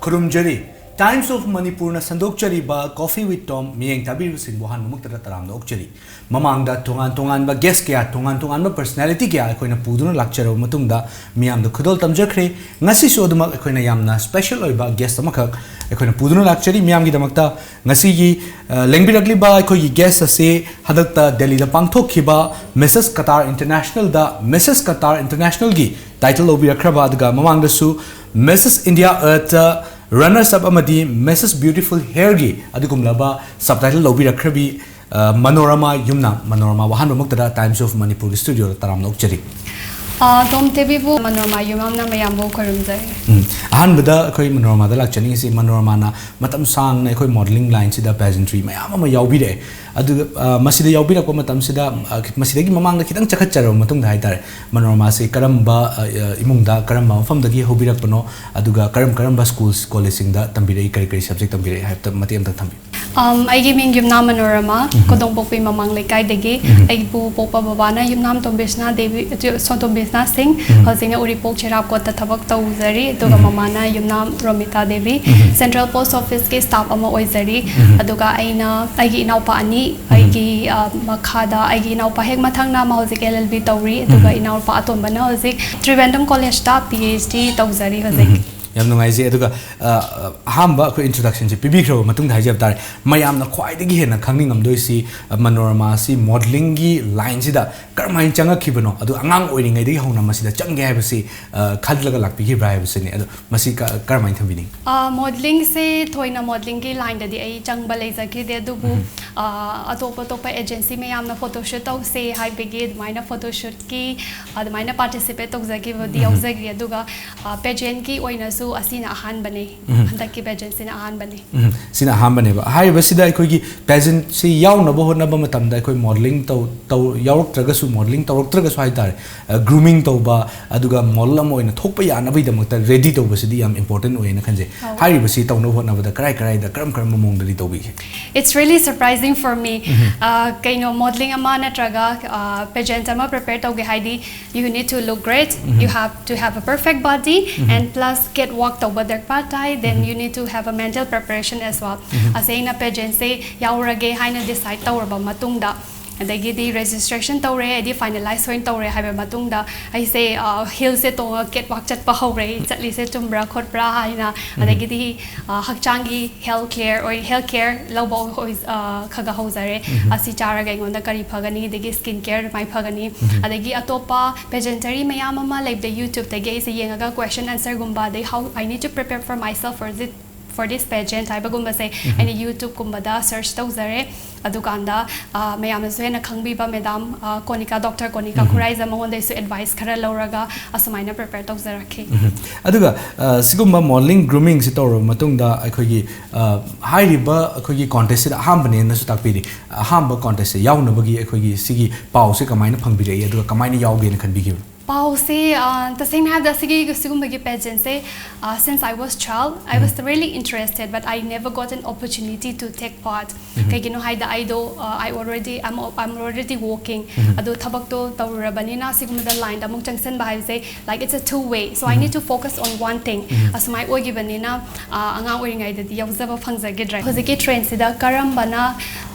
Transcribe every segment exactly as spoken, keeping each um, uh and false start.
ꯈꯨꯔꯨꯝꯖꯔꯤ꯫ Times of Manipurꯅ ꯁꯟꯗꯣꯛꯆꯔꯤꯕ Coffee with Tom ꯃꯤꯠꯌꯦꯡ ꯇꯥꯕꯤꯔꯤꯕꯁꯤꯡꯕꯨ ꯑꯍꯥꯟꯕꯃꯛꯇꯗ ꯇꯔꯥꯝꯅ ꯑꯣꯛꯆꯔꯤ꯫ ꯃꯃꯥꯡꯗ ꯇꯣꯉꯥꯟ ꯇꯣꯉꯥꯟꯕ guest ꯀꯌꯥ, ꯇꯣꯉꯥꯟ ꯇꯣꯉꯥꯟꯕ personality ꯀꯌꯥ ꯑꯩꯈꯣꯏꯅ ꯄꯨꯗꯨꯅ ꯂꯥꯛꯆꯔꯕ ꯃꯇꯨꯡꯗ ꯃꯤꯌꯥꯝꯗ ꯈꯨꯗꯣꯜ ꯇꯝꯖꯈ꯭ꯔꯦ꯫ ꯉꯁꯤꯁꯨ ꯑꯗꯨꯃꯛ ꯑꯩꯈꯣꯏꯅ ꯌꯥꯝꯅ special ꯑꯣꯏꯕ guest ꯑꯃꯈꯛ ꯑꯩꯈꯣꯏꯅ ꯄꯨꯗꯨꯅ ꯂꯥꯛꯆꯔꯤ ꯃꯤꯌꯥꯝꯒꯤꯗꯃꯛꯇ꯫ ꯉꯁꯤꯒꯤ, ꯑ, ꯂꯦꯡꯕꯤꯔꯛꯂꯤꯕ ꯑꯩꯈꯣꯏꯒꯤ guest ꯑꯁꯤ ꯍꯟꯗꯛꯇ ꯗꯦꯜꯂꯤꯗ ꯄꯥꯡꯊꯣꯛꯈꯤꯕ Missus Qatar Internationalꯗ Missus Qatar Internationalꯒꯤ title ꯂꯧꯕꯤꯔꯛꯈ꯭ꯔꯕ, ꯑꯗꯨꯒ ꯃꯃꯥꯡꯗꯁꯨ Missus India Earthꯇ runners up ꯑꯃꯗꯤ Missus Beautiful Hairꯒꯤ ꯑꯗꯨꯒꯨꯝꯂꯕ subtitle ꯂꯧꯕꯤꯔꯛꯈ꯭ꯔꯕꯤ, ꯑ, ꯃꯅꯣꯔꯃꯥ ꯌꯨꯝꯅꯥꯝ, ꯃꯅꯣꯔꯃꯥꯕꯨ ꯑꯍꯥꯟꯕꯃꯛꯇꯗ Times of Manipurꯒꯤ studioꯗ ꯇꯔꯥꯝꯅ ꯑꯣꯛꯆꯔꯤ꯫ ꯑ, ꯇꯣꯝ ꯇꯦꯕꯤꯕꯨ ꯃꯅꯣꯔꯃꯥ ꯌꯨꯝꯅꯥꯝꯅ ꯃꯌꯥꯝꯕꯨ ꯈꯨꯔꯨꯝꯖꯔꯤ꯫ ꯎꯝ, ꯑꯍꯥꯟꯕꯗ ꯑꯩꯈꯣꯏ ꯃꯅꯣꯔꯃꯥꯗ ꯂꯥꯛꯆꯅꯤꯡꯉꯤꯁꯤ, ꯃꯅꯣꯔꯃꯥꯅ ꯃꯇꯝ ꯁꯥꯡꯅ ꯑꯩꯈꯣꯏ modelling lineꯁꯤꯗ pageantry ꯃꯌꯥꯝ ꯑꯃ ꯌꯥꯎꯕꯤꯔꯛꯑꯦ꯫ ꯑꯗꯨꯒ, ꯑ, ꯃꯁꯤꯗ ꯌꯥꯎꯕꯤꯔꯛꯄ ꯃꯇꯝꯁꯤꯗ, ꯑ, ꯃꯁꯤꯗꯒꯤ ꯃꯃꯥꯡꯗ ꯈꯤꯇꯪ ꯆꯈꯠꯆꯔꯕ ꯃꯇꯨꯡꯗ ꯍꯥꯏꯇꯥꯔꯦ, ꯃꯅꯣꯔꯃꯥꯁꯤ ꯀꯔꯝꯕ, ꯑ, ꯑ, ꯏꯃꯨꯡꯗ, ꯀꯔꯝꯕ ꯃꯐꯝꯗꯒꯤ ꯍꯧꯕꯤꯔꯛꯄꯅꯣ, ꯑꯗꯨꯒ ꯀꯔꯝ ꯀꯔꯝꯕ schools, collegeꯁꯤꯡꯗ ꯇꯝꯕꯤꯔꯛꯏ, ꯀꯔꯤ ꯀꯔꯤ subject ꯇꯝꯕꯤꯔꯛꯏ ꯍꯥꯏꯕꯗ ꯃꯇꯦꯛ ꯑꯃꯇꯪ ꯊꯝꯕꯤꯌꯨ꯫ ꯑꯝ, ꯑꯩꯒꯤ ꯃꯤꯡ ꯌꯨꯝꯅꯥꯝ ꯃꯅꯣꯔꯃꯥ, ꯎꯝ꯫ ꯀꯣꯗꯣꯡꯄꯣꯛꯄꯤ ꯃꯃꯥꯡ ꯂꯩꯀꯥꯏꯗꯒꯤ꯫ ꯎꯝ꯫ ꯑꯩꯕꯨ ꯄꯣꯛꯄ ꯕꯕꯥꯅ ꯌꯨꯝꯅꯥꯝ ꯇꯣꯝꯕꯤꯁꯅꯥ ꯗꯦꯕꯤ, ꯁꯣ-, ꯇꯣꯝꯕꯤꯁꯅꯥ ꯁꯤꯡ, ꯎꯝ꯫ ꯍꯧꯖꯤꯛꯅ ꯎꯔꯤꯄꯣꯛ ꯆꯦꯔꯥꯞꯀꯣꯠꯇ ꯊꯕꯛ ꯇꯧꯖꯔꯤ, ꯑꯗꯨꯒ ꯎꯝ꯫ ꯃꯃꯥꯅ ꯌꯨꯝꯅꯥꯝ ꯔꯣꯃꯤꯇꯥ ꯗꯦꯕꯤ, ꯎꯝ꯫ Central Post Officeꯀꯤ staff ꯑꯃ ꯑꯣꯏꯖꯔꯤ꯫ ꯎꯝ꯫ ꯑꯗꯨꯒ ꯑꯩꯅ, ꯑꯩꯒꯤ ꯏꯅꯥꯎꯄꯥ ꯑꯅꯤ, ꯎꯝ꯫ ꯑꯩꯒꯤ, ꯑ, ꯃꯈꯥꯗ ꯑꯩꯒꯤ ꯏꯅꯥꯎꯄꯥ ꯍꯦꯛ ꯃꯊꯪꯅ ꯑꯃ ꯍꯧꯖꯤꯛ L L B ꯇꯧꯔꯤ, ꯑꯗꯨꯒ ꯎꯝ꯫ ꯏꯅꯥꯎꯄꯥ ꯑꯇꯣꯝꯕꯅ ꯍꯧꯖꯤꯛ ꯇ꯭ꯔꯤꯕꯦꯟꯗ꯭ꯔꯝ ꯀꯣꯂꯦꯖꯇ P H D ꯇꯧꯖꯔꯤ ꯍꯧꯖꯤꯛ꯫ ꯎꯝ꯫ ꯌꯥꯝ ꯅꯨꯡꯉꯥꯏꯖꯩ꯫ ꯑꯗꯨꯒ, ꯑ, ꯑ, ꯑꯍꯥꯟꯕ ꯑꯩꯈꯣꯏ introductionꯁꯦ ꯄꯤꯕꯤꯈ꯭ꯔꯕ ꯃꯇꯨꯡꯗ ꯍꯥꯏꯖꯕ ꯇꯥꯔꯦ, ꯃꯌꯥꯝꯅ ꯈ꯭ꯋꯥꯏꯗꯒꯤ ꯍꯦꯟꯅ ꯈꯪꯅꯤꯡꯉꯝꯗꯣꯏꯁꯤ, ꯑ, ꯃꯅꯣꯔꯃꯥꯁꯤ modelingꯒꯤ lineꯁꯤꯗ ꯀꯔꯝꯍꯥꯏꯅ ꯆꯪꯉꯛꯈꯤꯕꯅꯣ? ꯑꯗꯨ ꯑꯉꯥꯡ ꯑꯣꯏꯔꯤꯉꯩꯗꯒꯤ ꯍꯧꯅ ꯃꯁꯤꯗ ꯆꯪꯒꯦ ꯍꯥꯏꯕꯁꯤ, ꯑ, ꯈꯜꯂꯒ ꯂꯥꯛꯄꯤꯈꯤꯕ꯭ꯔꯥ ꯍꯥꯏꯕꯁꯤꯅꯤ꯫ ꯑꯗꯣ ꯃꯁꯤ ꯀ-, ꯀꯔꯝꯍꯥꯏꯅ ꯊꯝꯕꯤꯅꯤꯡꯉꯤ? ꯑ, modelingꯁꯦ ꯊꯣꯏꯅ modelingꯒꯤ lineꯗꯗꯤ ꯑꯩ ꯆꯪꯕ ꯂꯩꯖꯈꯤꯗꯦ, ꯑꯗꯨꯕꯨ, ꯎꯝ꯫ ꯑ, ꯑꯇꯣꯞ ꯑꯇꯣꯞꯄ agency ꯃꯌꯥꯝꯅ photoshoot ꯇꯧꯁꯦ ꯍꯥꯏꯕꯒꯤ ꯑꯗꯨꯃꯥꯏꯅ photoshootꯀꯤ ꯑꯗꯨꯃꯥꯏꯅ participate ꯇꯧꯖꯈꯤꯕꯗꯤ ꯎꯝ꯫ ꯌꯥꯎꯖꯈꯤ, ꯑꯗꯨꯒ, ꯑ, pageantꯀꯤ ꯑꯣꯏꯅꯁꯨ ꯑꯁꯤꯅ ꯑꯍꯥꯟꯕꯅꯦ꯫ ꯎꯝ꯫ ꯍꯟꯗꯛꯀꯤ pageantꯁꯤꯅ ꯑꯍꯥꯟꯕꯅꯤ꯫ ꯎꯝ꯫ ꯁꯤꯅ ꯑꯍꯥꯟꯕꯅꯦꯕ꯫ ꯍꯥꯏꯔꯤꯕꯁꯤꯗ ꯑꯩꯈꯣꯏꯒꯤ pageantꯁꯤ ꯌꯥꯎꯅꯕ ꯍꯣꯠꯅꯕ ꯃꯇꯝꯗ ꯑꯩꯈꯣꯏ modelling ꯇꯧ-, ꯇꯧ-, ꯌꯥꯎꯔꯛꯇ꯭ꯔꯒꯁꯨ, modelling ꯇꯧꯔꯛꯇ꯭ꯔꯒꯁꯨ ꯍꯥꯏ ꯇꯥꯔꯦ, ꯑ, grooming ꯇꯧꯕ, ꯑꯗꯨꯒ model ꯑꯃ ꯑꯣꯏꯅ ꯊꯣꯛꯄ ꯌꯥꯅꯕꯒꯤꯗꯃꯛꯇ ready ꯇꯧꯕꯁꯤꯗꯤ ꯌꯥꯝ important ꯑꯣꯏꯌꯦꯅ ꯈꯟꯖꯩ꯫ ꯑꯧ꯫ ꯍꯥꯏꯔꯤꯕꯁꯤ ꯇꯧꯅꯕ ꯍꯣꯠꯅꯕꯗ ꯀꯔꯥꯏ ꯀꯔꯥꯏꯗ, ꯀꯔꯝ ꯀꯔꯝꯕ ꯃꯑꯣꯡꯗꯗꯤ ꯇꯧꯕꯤꯒꯦ? It's really surprising For me, uh, ꯀꯩꯅꯣ, modeling ꯑꯃ ꯅꯠꯇ꯭ꯔꯒ pageant ꯑꯃ prepare ꯇꯧꯒꯦ ꯍꯥꯏꯗꯤ, you need to look great, you have to have a perfect body, and plus catwalk ꯇꯧꯕ ꯗꯔꯀꯥꯔ ꯇꯥꯏ, then you need to have a mental preparation as well. ꯑꯁꯦ ꯑꯩꯅ pageantꯁꯦ ꯌꯥꯎꯔꯒꯦ ꯍꯥꯏꯅ decide ꯇꯧꯔꯕ ꯃꯇꯨꯡꯗ, ꯑꯗꯒꯤꯗꯤ registration ꯇꯧꯔꯦ, ꯍꯥꯏꯗꯤ finalize ꯑꯣꯏꯅ ꯇꯧꯔꯦ ꯍꯥꯏꯕ ꯃꯇꯨꯡꯗ, ꯑꯩꯁꯦ ꯍꯤꯜꯁꯦ ꯇꯣꯡꯉꯒ catwalk ꯆꯠꯄ ꯍꯧꯔꯦ꯫ ꯑꯩ ꯆꯠꯂꯤꯁꯦ ꯆꯨꯝꯕ꯭ꯔꯥ ꯈꯣꯠꯄ꯭ꯔꯥ ꯍꯥꯏꯅ꯫ ꯑꯗꯒꯤꯗꯤ ꯑ, ꯍꯛꯆꯥꯡꯒꯤ health care ꯑꯣꯏ, health care ꯂꯧꯕ ꯑꯣꯏ-, ꯑ, ꯈꯔ ꯈꯔ ꯍꯧꯖꯔꯦ꯫ ꯑꯁꯤ ꯆꯥꯔꯒ ꯑꯩꯉꯣꯟꯗ ꯀꯔꯤ ꯐꯒꯅꯤ, ꯑꯗꯒꯤ skin care ꯀꯃꯥꯏꯅ ꯐꯒꯅꯤ, ꯑꯗꯒꯤ ꯑꯇꯣꯞꯄ pageantry ꯃꯌꯥꯝ ꯑꯃ ꯂꯩꯕꯗ YouTubeꯇꯒꯤ ꯑꯩꯁꯦ ꯌꯦꯡꯉꯒ question answerꯒꯨꯝꯕ, ꯑꯗꯩ how I need to prepare for myself for this, for this pageant ꯍꯥꯏꯕꯒꯨꯝꯕꯁꯦ ꯑꯩꯅ YouTubeꯀꯨꯝꯕꯗ search ꯇꯧꯖꯔꯦ꯫ ꯑꯗꯨꯀꯥꯟꯗ, ꯑ, ꯃꯌꯥꯝꯅꯁꯨ ꯍꯦꯟꯅ ꯈꯪꯕꯤꯕ madam, ꯑ, ꯀꯣꯅꯤꯀꯥ, doctor ꯀꯣꯅꯤꯀꯥ ꯈꯨꯔꯥꯏꯖꯝ, ꯃꯉꯣꯟꯗꯩꯁꯨ advice ꯈꯔ ꯂꯧꯔꯒ ꯑꯁꯨꯃꯥꯏꯅ prepare ꯇꯧꯖꯔꯛꯈꯤ꯫ ꯑꯗꯨꯒ, ꯑ, ꯁꯤꯒꯨꯝꯕ modeling groomingꯁꯤ ꯇꯧꯔꯕ ꯃꯇꯨꯡꯗ ꯑꯩꯈꯣꯏꯒꯤ, ꯑ, ꯍꯥꯏꯔꯤꯕ ꯑꯩꯈꯣꯏꯒꯤ contestꯁꯤꯗ ꯑꯍꯥꯟꯕꯅꯦꯅꯁꯨ ꯇꯥꯛꯄꯤꯔꯤ꯫ ꯑꯍꯥꯟꯕ contestꯁꯦ ꯌꯥꯎꯅꯕꯒꯤ ꯑꯩꯈꯣꯏꯒꯤ ꯁꯤꯒꯤ ꯄꯥꯎꯁꯦ ꯀꯃꯥꯏꯅ ꯐꯪꯕꯤꯔꯛꯏ, ꯑꯗꯨꯒ ꯀꯃꯥꯏꯅ ꯌꯥꯎꯒꯦꯅ ꯈꯟꯕꯤꯈꯤꯕꯅꯣ? ꯄꯥꯎꯁꯦ, ꯑ, ꯇꯁꯦꯡꯅ ꯍꯥꯏꯔꯕꯗ ꯁꯤꯒꯤ, ꯁꯤꯒꯨꯝꯕꯒꯤ pageantꯁꯦ, ꯑ, since I was child, I was really interested, but I never got an opportunity to take part. ꯀꯩꯒꯤꯅꯣ ꯍꯥꯏꯗ ꯑꯩꯗꯣ, ꯑ, I already, I'm, I'm already working. ꯑꯗꯣ ꯊꯕꯛꯇꯣ ꯇꯧꯔꯨꯔꯕꯅꯤꯅ ꯁꯤꯒꯨꯝꯕꯗ lineꯗ ꯑꯃꯨꯛ ꯆꯪꯁꯟꯕ ꯍꯥꯏꯕꯁꯦ, like, it's a two way, so I need to focus on one thing. ꯑꯁꯨꯃꯥꯏꯅ ꯑꯣꯏꯈꯤꯕꯅꯤꯅ, ꯑ, ꯑꯉꯥꯡ ꯑꯣꯏꯔꯤꯉꯩꯗꯗꯤ ꯌꯥꯎꯖꯕ ꯐꯪꯖꯈꯤꯗ꯭ꯔꯦ꯫ ꯍꯧꯖꯤꯛꯀꯤ trendꯁꯤꯗ ꯀꯔꯝꯕꯅ,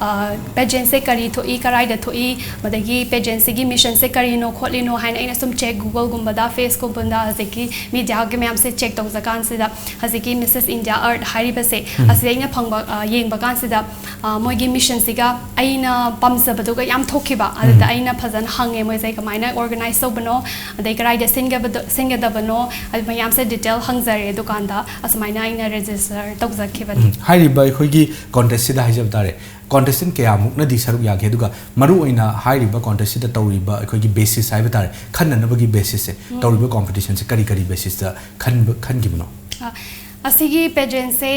ꯑ, pageantꯁꯦ ꯀꯔꯤ ꯊꯣꯛꯏ, ꯀꯔꯥꯏꯗ ꯊꯣꯛꯏ, ꯑꯗꯒꯤ pageantꯁꯤꯒꯤ missionꯁꯦ ꯀꯔꯤꯅꯣ ꯈꯣꯠꯂꯤꯅꯣ ꯍꯥꯏꯅ ꯑꯩꯅ ꯁꯨꯝ check, Googleꯒꯨꯝꯕꯗ, Facebookꯀꯨꯝꯕꯗ, ꯍꯧꯖꯤꯛꯀꯤ mediaꯒꯤ ꯃꯌꯥꯝꯁꯦ check ꯇꯧꯖꯀꯥꯟꯁꯤꯗ, ꯍꯧꯖꯤꯛꯀꯤ Missus India Earth ꯍꯥꯏꯔꯤꯕꯁꯦ, ꯑꯁꯤꯗ ꯑꯩꯅ ꯐꯪꯕ, ꯑ, ꯌꯦꯡꯕ ꯀꯥꯟꯁꯤꯗ, ꯑ, ꯃꯣꯏꯒꯤ missionꯁꯤꯒ ꯑꯩꯅ ꯄꯥꯝꯖꯕꯗꯨꯒ ꯌꯥꯝ ꯊꯣꯛꯈꯤꯕ꯫ ꯑꯗꯨꯗ ꯑꯩꯅ ꯐꯖꯅ ꯍꯪꯉꯦ ꯃꯣꯏꯁꯦ ꯀꯃꯥꯏꯅ organize ꯇꯧꯕꯅꯣ, ꯑꯗꯩ ꯀꯗꯥꯏꯗ ꯁꯤꯟꯒꯕꯗꯣ-, ꯁꯤꯟꯒꯗꯕꯅꯣ, ꯑꯗꯨ ꯃꯌꯥꯝꯁꯦ detail ꯍꯪꯖꯔꯦ꯫ ꯑꯗꯨꯀꯥꯟꯗ ꯑꯁꯨꯃꯥꯏꯅ ꯑꯩꯅ register ꯇꯧꯖꯈꯤꯕꯅꯤ꯫ ꯎꯝ, ꯍꯥꯏꯔꯤꯕ ꯑꯩꯈꯣꯏꯒꯤ contestꯁꯤꯗ ꯍꯥꯏꯖꯕ ꯇꯥꯔꯦ, contestant ꯀꯌꯥꯃꯨꯛꯅꯗꯤ ꯁꯔꯨꯛ ꯌꯥꯒꯦ, ꯑꯗꯨꯒ ꯃꯔꯨꯑꯣꯏꯅ ꯍꯥꯏꯔꯤꯕ contestꯁꯤꯗ ꯇꯧꯔꯤꯕ ꯑꯩꯈꯣꯏꯒꯤ basis ꯍꯥꯏꯕ ꯇꯥꯔꯦ, ꯈꯟꯅꯅꯕꯒꯤ basisꯁꯦ, ꯎꯝ꯫ ꯇꯧꯔꯤꯕ competitionꯁꯦ ꯀꯔꯤ ꯀꯔꯤ basisꯇ ꯈꯟꯕ, ꯈꯟꯈꯤꯕꯅꯣ? ꯑ, ꯑꯁꯤꯒꯤ pageantꯁꯦ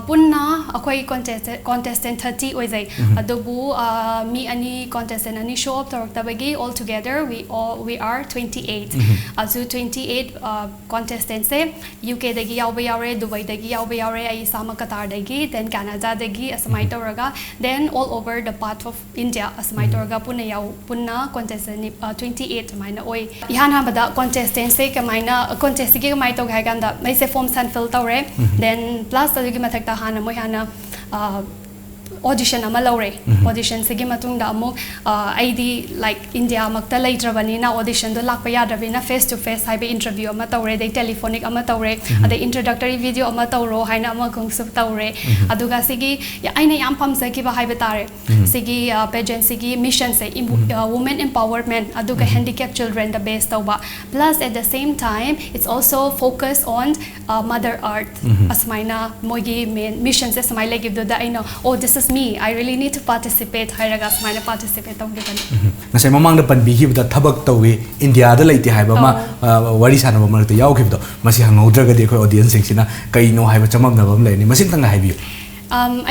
ꯄꯨꯟꯅ ꯑꯩꯈꯣꯏ contestant contestant thirty ꯑꯣꯏꯖꯩ꯫ ꯑꯗꯨꯕꯨ ꯃꯤ ꯑꯅꯤ, contestant ꯑꯅꯤ show up ꯇꯧꯔꯛꯇꯕꯒꯤ, all together we all we are twenty eight꯫ ꯑꯗꯨ twenty eight contestantꯁꯦ ꯌꯨ ꯀꯦꯗꯒꯤ ꯌꯥꯎꯕ ꯌꯥꯎꯔꯦ, ꯗꯨꯕꯩꯗꯒꯤ ꯌꯥꯎꯕ ꯌꯥꯎꯔꯦ, ꯑꯩ ꯏꯁꯥꯃꯛ ꯀꯇꯥꯔꯗꯒꯤ, then ꯀꯦꯅꯥꯗꯥꯗꯒꯤ, ꯑꯁꯨꯃꯥꯏꯅ ꯇꯧꯔꯒ, then all over the part of India, ꯑꯁꯨꯃꯥꯏꯅ ꯇꯧꯔꯒ ꯄꯨꯟꯅ ꯌꯥꯎ ꯄꯨꯟꯅ contestant twenty eight ꯑꯗꯨꯃꯥꯏꯅ ꯑꯣꯏ꯫ ꯏꯍꯥꯟ ꯍꯥꯟꯕꯗ contestantꯁꯦ ꯀꯃꯥꯏꯅ, contestꯁꯤꯒꯤ ꯀꯃꯥꯏꯅ ꯇꯧꯒꯦ ꯍꯥꯏ ꯀꯥꯟꯗ, ꯑꯩꯁꯦ forms fill ꯇꯧꯔꯦ, then plus ꯑꯗꯨꯒꯤ ꯃꯊꯛꯇ ꯍꯥꯟꯅ ꯃꯣꯏ ꯍꯥꯟꯅ audition ꯑꯃ ꯂꯧꯔꯦ꯫ Auditionꯁꯤꯒꯤ ꯃꯇꯨꯡꯗ ꯑꯃꯨꯛ ꯑꯩꯗꯤ, like, ꯏꯟꯗꯤꯌꯥꯃꯛꯇ ꯂꯩꯇ꯭ꯔꯕꯅꯤꯅ auditionꯗꯣ ꯂꯥꯛꯄ ꯌꯥꯗ꯭ꯔꯕꯅꯤꯅ face to face ꯍꯥꯏꯕ interview ꯑꯃ ꯇꯧꯔꯦ, ꯑꯗꯩ telephonic ꯑꯃ ꯇꯧꯔꯦ, ꯑꯗꯩ introductory video ꯑꯃ ꯇꯧꯔꯣ ꯍꯥꯏꯅ ꯑꯃꯈꯛꯁꯨ ꯇꯧꯔꯦ꯫ ꯑꯗꯨꯒ ꯁꯤꯒꯤ ꯑꯩꯅ ꯌꯥꯝ ꯄꯥꯝꯖꯈꯤꯕ ꯍꯥꯏꯕ ꯇꯥꯔꯦ, ꯁꯤꯒꯤ pageantꯁꯤꯒꯤ missionꯁꯦ women empowerment ꯑꯗꯨꯒ handicap childrenꯗ base ꯇꯧꯕ, plus at the same time it's also focus on mother earth꯫ ꯑꯁꯨꯃꯥꯏꯅ ꯃꯣꯏꯒꯤ main missionꯁꯦ ꯁꯨꯃꯥꯏꯅ ꯂꯩꯈꯤꯕꯗꯨꯗ ꯑꯩꯅ, "Oh, this is me, I really need to participate" ꯍꯥꯏꯔꯒ ꯑꯁꯨꯃꯥꯏꯅ participate ꯇꯧꯈꯤꯕꯅꯤ꯫ ꯉꯁꯥꯏ ꯃꯃꯥꯡꯗ ꯄꯟꯕꯤꯈꯤꯕꯗ ꯊꯕꯛ ꯇꯧꯏ, ꯏꯟꯗꯤꯌꯥꯗ ꯂꯩꯇꯦ ꯍꯥꯏꯕ ꯑꯃ, ꯑ, ꯋꯥꯔꯤ ꯁꯥꯟꯅꯕ ꯃꯔꯛꯇ ꯌꯥꯎꯈꯤꯕꯗꯣ, ꯃꯁꯤ ꯍꯪꯍꯧꯗ꯭ꯔꯒꯗꯤ ꯑꯩꯈꯣꯏ audienceꯁꯤꯡꯁꯤꯅ ꯀꯩꯅꯣ ꯍꯥꯏꯕ ꯆꯃꯝꯅꯕ ꯑꯃ ꯂꯩꯔꯅꯤ꯫ ꯃꯁꯤꯝꯇꯪꯒ ꯍꯥꯏꯕꯤꯌꯨ꯫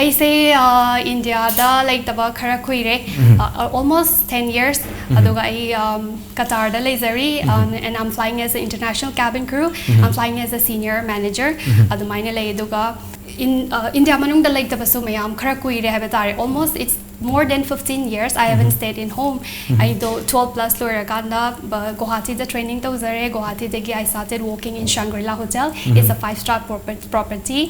ꯑꯩꯁꯦ ꯏꯟꯗꯤꯌꯥꯗ ꯂꯩꯇꯕ ꯈꯔ ꯀꯨꯏꯔꯦ, almost ten years꯫ ꯑꯗꯨꯒ ꯑꯩ ꯀꯇꯥꯔꯗ ꯂꯩꯖꯔꯤ, and I'm flying as an international cabin crew, I'm flying as a senior manager꯫ ꯑꯗꯨꯃꯥꯏꯅ ꯂꯩ꯫ ꯑꯗꯨꯒ ꯏꯟꯗꯤꯌꯥ ꯃꯅꯨꯡꯗ ꯂꯩꯇꯕꯁꯨ ꯃꯌꯥꯝ ꯈꯔ ꯀꯨꯏꯔꯦ ꯍꯥꯏꯕ ꯇꯥꯔꯦ, almost it's more than fifteen years I haven't stayed in home꯫ ꯑꯩꯗꯣ twelve plus ꯂꯣꯏꯔꯀꯥꯟꯗ ꯒꯨꯋꯥꯍꯥꯇꯤꯗ training ꯇꯧꯖꯔꯦ꯫ ꯒꯨꯋꯥꯍꯥꯇꯤꯗꯒꯤ I started working in Shangri-La Hotel, it's a five star property꯫